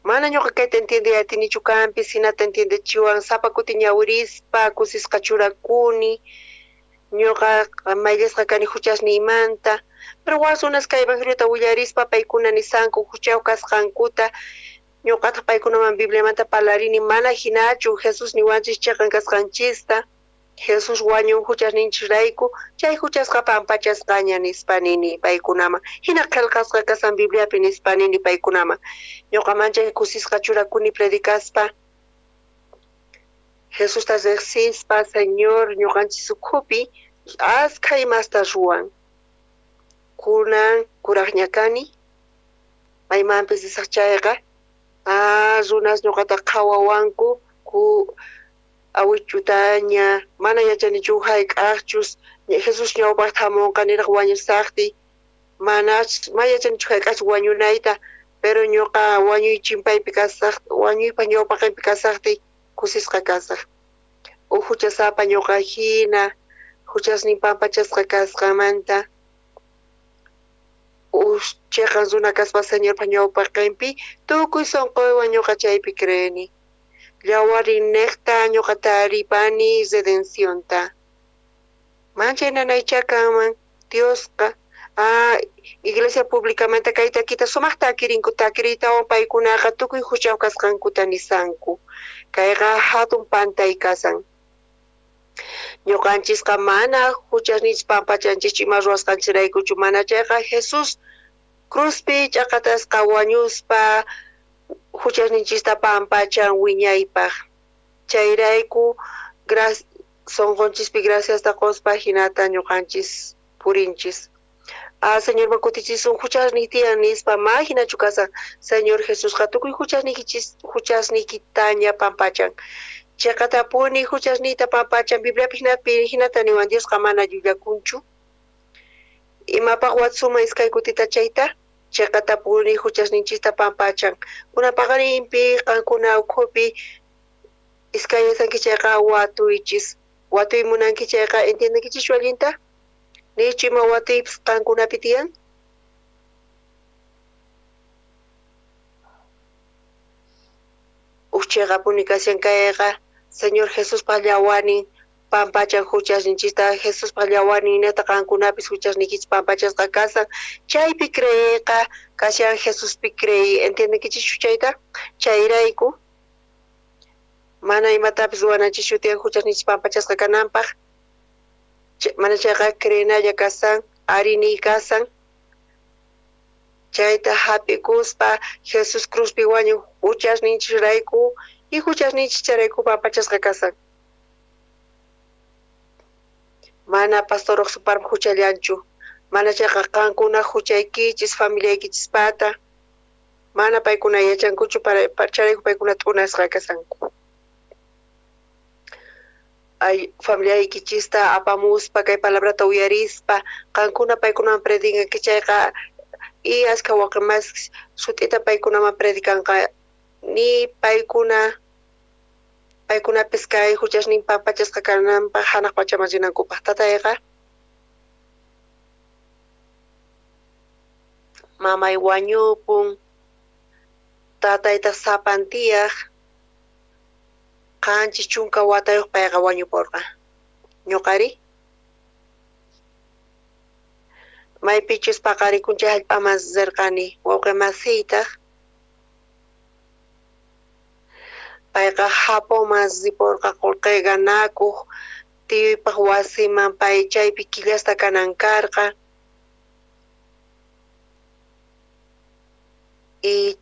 B: mana ñuqa kayta entiende atinichu kanpis, hinata entiendechiwan, sapa kuti ñawirispa kusisqa churakuni, ñuqa mayllasqa kani huchasniymanta. Pero waj runas kay evangeliota willarispa paykuna nisanku huchayuq kasqankuta, ñuqataq paykunaman Bibliamanta parlarini, mana hinachu Jesús niwanchis cheqan kasqanchista. Jesús wañun huchasninchisrayku, chay huchasqa pampachasqaña nispa nini paykunaman. Hina qhelqasqa kasan Bibliapi nispa nini paykunaman. Ñuqa manchay kusisqa churakuni predicaspa. Jesusta riqsispa, Señor, ñuqanchis ukhupi askha imasta ruwan. Kunan kuraqña kani, maymanpis risaq chayqa, runas ñuqata qhawawanku, ku awichutaña, mana yachanichu hayk'aqchus Jesús ñawpaqta hamunqa niraq wañusaqti, mana yachanichu hayk'aqchus wañunayta, pero ñuqa wañuy chimpaypi kasaq, wañuypa ñawpaqinpi kasaqti, kusisqa kasaq. Uj huchasapa ñuqa hina, huchasnin pampachasqa kasqanmanta, uj chiqan runa kaspa Señorpa ñawpaqinpi, tukuy sunquywan ñuqa chaypi creeni. Yawariniqta ñuqa taripani redencionta. Manchay nanaycha kanman Diosqa iglesia publicamanta kay takita sumaqta takirinku, takiriytawan paykunaqa tukuy huchayuq kasqankuta nisanku. Kayqa hatun pantay kasan. Ñuqanchisqa mana huchasninchis pampachanchis ima ruwasqanchisraykuchu, mana chayqa Jesús cruzpi ch'aqatasqa wañuspa huchasninchista pampachan wiñaypaq. Chayrayku sunqunchispi graciasta quspa hinata ñuqanchis purinchis. Señorman kutichisun huchasniy tiyan nispa, ma hinachu kasan. Señor Jesusqa tukuy huchasniykitaña pampachan. Chiqatapuni huchasniyta pampachan. Bibliapi hinata niwan Diosqa mana llullakunchu. Imapaq watsuma iskay kutita chayta? Chiqatapuni huchasninchista pampachan. Kunan paqarinpi qankuna ukhupi iskay yasanki chayqa watuychis. Watuy munanki chayqa entiendenkichischu allinta? Nichu ima watuypis qankunapi tiyan? Uj chiqapuni kashan kayqa Señor Jesuspa llawanin pampachan huchasninchista, Jesuspa llawanin neta qankunapis huchasniykichis pampachasqa kasan. Chaypi creeyqa kashan Jesuspi creey. Entiendenkichischu chayta? Chayrayku mana imatapis ruwananchischu tiyan huchasninchis pampachasqa kananpaq. Mana chayqa creenalla kasan, ariniy kasan. Chayta hap'ikuspa Jesús cruzpi wañun huchasninchisrayku y huchasninchis chayrayku pampachasqa kasan. Mana pastor suparpa huchallanchu, mana chayqa qankuna huchaykichis familiaykichispata, mana paykuna yachankuchu chayrayku paykuna t'unasqa kasanku. Ay familiaykichista apamuspa kay palabrata uyarispa qankuna paykunaman predicanki chayqa y askha waqi sut'ita paykunaman predicanqa ni paykunapis kay huchasnin pampachasqa kananpaq hanaq pachaman rinankupaq. Tatayqa mamay wañupun, tataytaq sapan tiyaq, 70 watayuq payqa wañupurqa. Ñuqari maypichus paqarikun chay hallp'aman rirqani, wawqi masiytaq payqa Japonman ripurqa qullqi ganakuq tiyuypaq wasiman, pay chaypi killasta kanan karqa. Y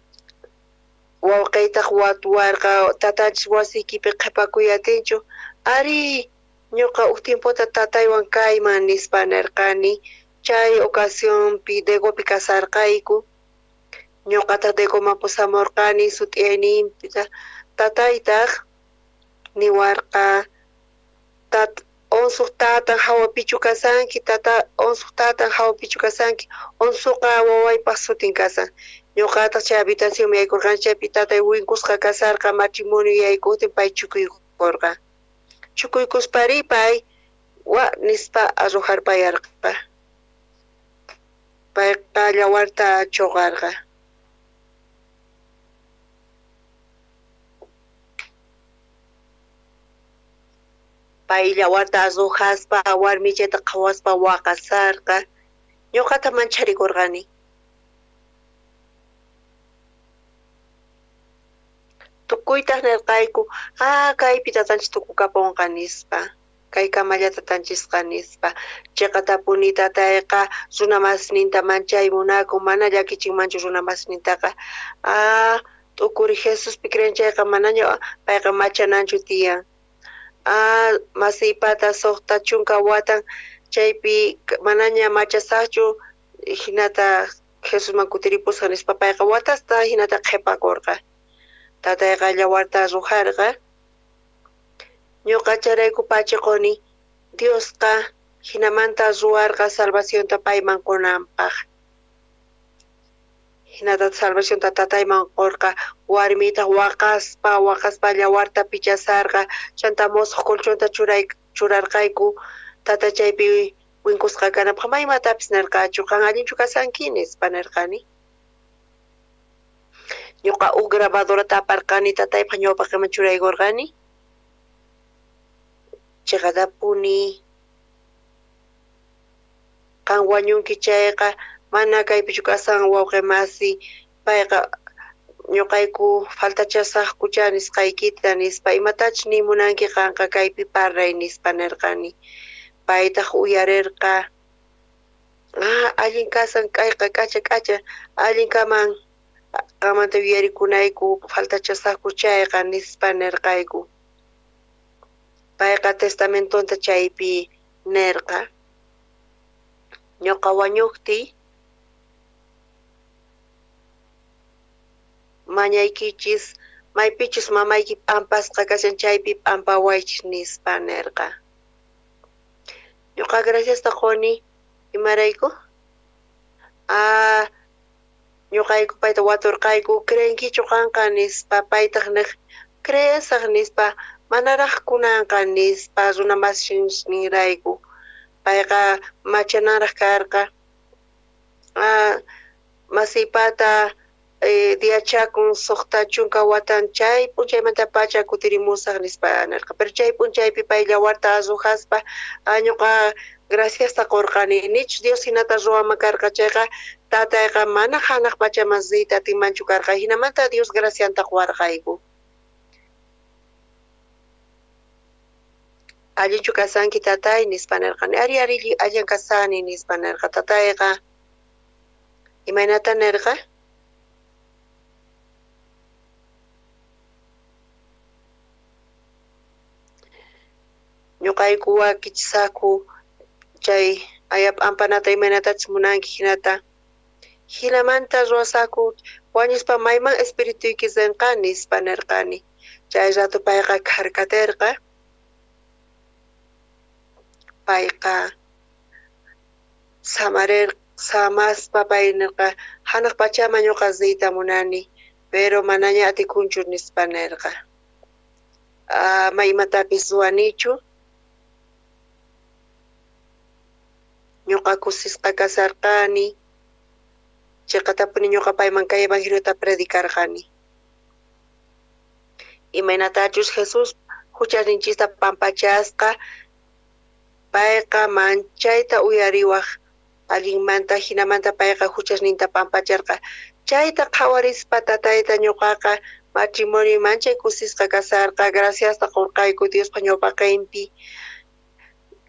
B: wawqiytaq watuwarqa tatanchis wasiykipi qhipakuyatinchu, ari ñuqa uj tiempota tataywan kayman nispa nirqani. Chay ocasionpi Degopi kasarqayku, ñuqataq Degoman pusamurqani sut'iyayninpita. Tataytaq niwarqa onsuq tatan hawapichu kasanki, tata onsuq tatan hawapichu kasanki, onsuqa wawaypaq sutin kasan. Ñuqataq chay habitacionman yaykurqani, chaypi tatay winkusqa kasarqa matrimonio yaykuqtin pay chukuykurqa. Chukuykuspari pay wa nispa arrojarpayarqa. Payqa llawarta chuqarqa. Pay llawarta arrojaspa warmichayta qhawaspa waqasarqa. Ñuqata mancharikurqani. Tukuytaq nirqayku, kaypi tatanchis tukukapunqa nispa. Kay kamalla tatanchisqa nispa. Chiqatapuni tatayqa runa masninta manchay munakun, mana llakichinmanchu runa masnintaqa. T'ukuri Jesuspi creen chayqa manaña payqa machananchu tiyan. Masiypata 60 watan chaypi manaña machasaqchu hinata Jesusman kutiripusqa nispa payqa watasta hinata qhipakurqa. Tatayqa llawarta rujarqa. Ñuqa chayrayku pachiquni Diosqa hinamanta ruwarqa salvacionta payman qunanpaq. Hinata salvacionta tatayman qurqa, warmitaq waqaspa llawarta pichasarqa, chanta musuq colchonta churarqayku tata chaypi winkusqa kanapaq maymatapis nirqachu, qan allinchu kasanki nispa nirqani. Ñuqa uj grabadorata aparqani tataypaq ñawpaqman churaykurqani. Chiqatapuni qan wañunki chayqa mana kaypichu kasan wawqi masi, payqa ñuqayku faltachasaqkucha nisqaykita nispa, imatach nimunanki qanqa kaypi parray nispa nirqani. Paytaq uyarirqa, allin kasan kayqa k'acha k'acha, allin kaman qanmanta yuyarikunayku faltachasaqku chayqa nispa nirqayku. Payqa testamentonta chaypi nirqa. Ñuqa wañuqtiy mañaykichis maypichus mamayki p'ampasqa kashan chaypi p'ampawaychis nispa nirqa. Ñuqa graciasta quni imarayku? Ñuqayku payta waturqayku creenkichu qanqa nispa, paytaq niq creesaq nispa, manaraq kunanqa nispa runa masinrayku. Payqa machananraq karqa. Masiypata diachakun 60 watan chay p'unchaymantapacha kutirimusaq nispa nirqa. Pero chay p'unchaypi pay llawarta arrojaspa ñuqa graciasta qurqani. Nichu Dios hinata ruwaman karqa chayqa tatayqa mana hanaq pachaman riyta atinmanchu karqa. Hinamanta Dios gracianta quwarqayku. Allinchu kasanki tatay nispa nirqani. Ari ari allin kasani nispa nirqa tatayqa. Imaynata nirqa? Ñuqayku wakichisaqku chay aya p'ampanata imaynatachus munanki hinata. Hinamanta ruwasaqku wañuspa mayman espirituyki rinqa nispa nirqani. Chay rato payqa kharkatirqa. Payqa samaspa pay nirqa hanaq pachaman ñuqa riyta munani, pero manaña atikunchu nispa nirqa. Ama imatapis ruwanichu. Ñuqa kusisqa kasarqani. Chiqatapuni ñuqa payman kay evangeliota predicarqani. Imaynatachus Jesús huchasninchista pampachasqa, payqa manchayta uyariwaq allinmanta, hinamanta payqa huchasninta pampacharqa. Chayta qhawarispa tatayta ñuqaqa matrimonio manchay kusisqa kasarqa, graciasta qurqayku Diospa ñawpaqinpi.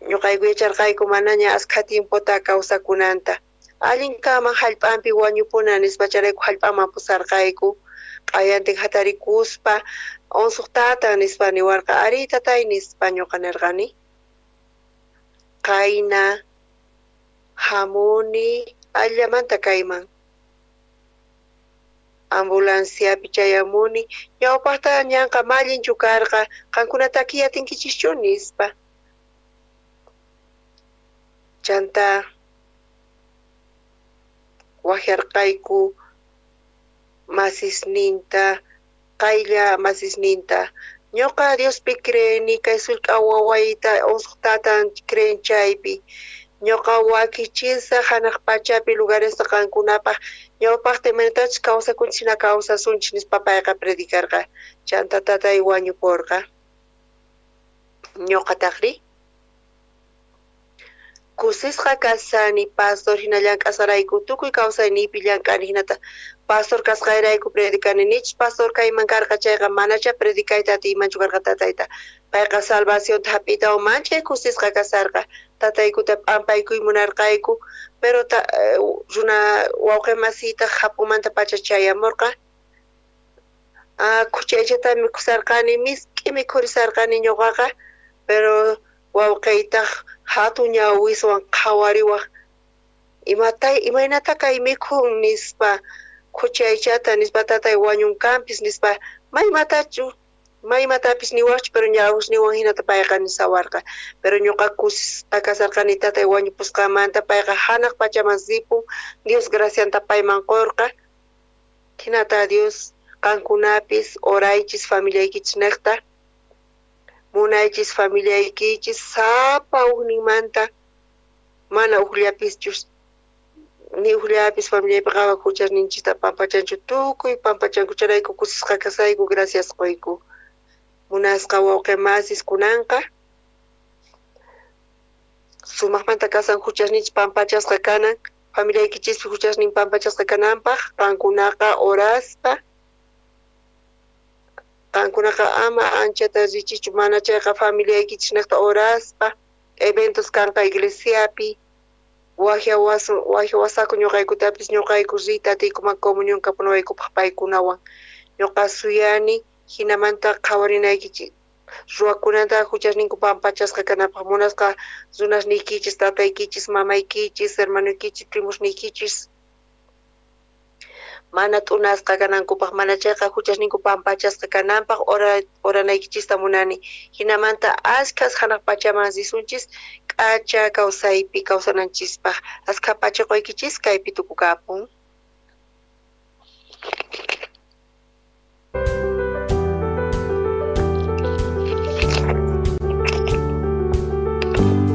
B: Ñuqayku yacharqayku manaña askha tiempota kawsakunanta. Allin kaman hallp'anpi wañupuna nispa chayrayku hallp'aman pusarqayku. Q'ayantin hatarikuspa unsuq tatan nispa niwarqa, ari tatay nispa ñuqa nirqani. Qayna hamuni allamanta kayman. Ambulanciapi chayamuni, ñawpaqta ñanqa mallinchu karqa, qankunata kiyatinkichikchu nispa. Chanta waqharqayku masisninta, qaylla masisninta. Ñuqa Diospi creeni kay sullk'a wawayta unsuq tatan creen chaypi. Ñuqa wakichisaq hanaq pachapi lugaresta qankunapaq ñawpaqta imaynatachus kawsakunchik hina kawsasunchik nispa payqa predicarqa. Chanta tatay wañupurqa. Ñuqataqri kusisqa kasani pastor hina llank'asqarayku tukuy kawsayniypi llank'ani hinata pastor kasqayrayku predicani. Nichus pastor kayman karqa chayqa manacha predicayta atiymanchu karqa tatayta. Payqa salvacionta jap'iytawan manchay kusisqa kasarqa. Tataykuta p'ampaykuy munarqayku, pero runa wawqi masiytaq Japonmantapacha chayamurqa. Khuchi aychata mikhusarqani, misk'i mikhurisarqani ñuqaqa, pero wawqiytaq hatun ñawiswan qhawariwaq, imatay imaynata kay mikhun nispa, khuchi aychata nispa, tatay wañunkanpis nispa, maymatachu maymatapis niwaqchu, pero ñawisniwan hinata payqa nisawarqa. Pero ñuqa kusisqa kasarqani tatay wañupusqanmanta, payqa hanaq pachaman ripun, Dios gracianta payman qurqa. Hinata Dios qankunapis oraychis familiaykichis niqta, munaychis familiaykichis sapa ujninmanta, mana ujllapischus ni ujllapis familiaypiqa huchasninchista pampachanchu, tukuy pampachanku, chayrayku kusisqa kasayku, gracias qoyku. Munasqa wawqi masis kunanqa sumaqmanta kasan huchasninchis pampachasqa kanan, familiaykichispi huchasnin pampachasqa kananpaq, qankunaqa oraspa, qankunaqa ama anchata richichu, mana chayqa familiaykichis niqta oraspa, eventos kanqa iglesiapi, wajyawasaku ñuqaykutapis, ñuqayku riyta atiykuman comunión kapunawaykupaq paykunawan. Ñuqa suyani hinamanta qhawarinaykichis ruwakunanta huchasninku pampachasqa kananpaq, munasqa runasniykichis, tataykichis, mamaykichis, hermanoykichis, primosniykichis mana t'unasqa kanankupaq, mana chayqa huchasninku pampachasqa kananpaq oranaykichista munani. Hinamanta ashkhas hanaq pachaman risunchis k'acha kawsaypi kawsananchispaq. Askha pacha qoykichis kaypi tukukapun.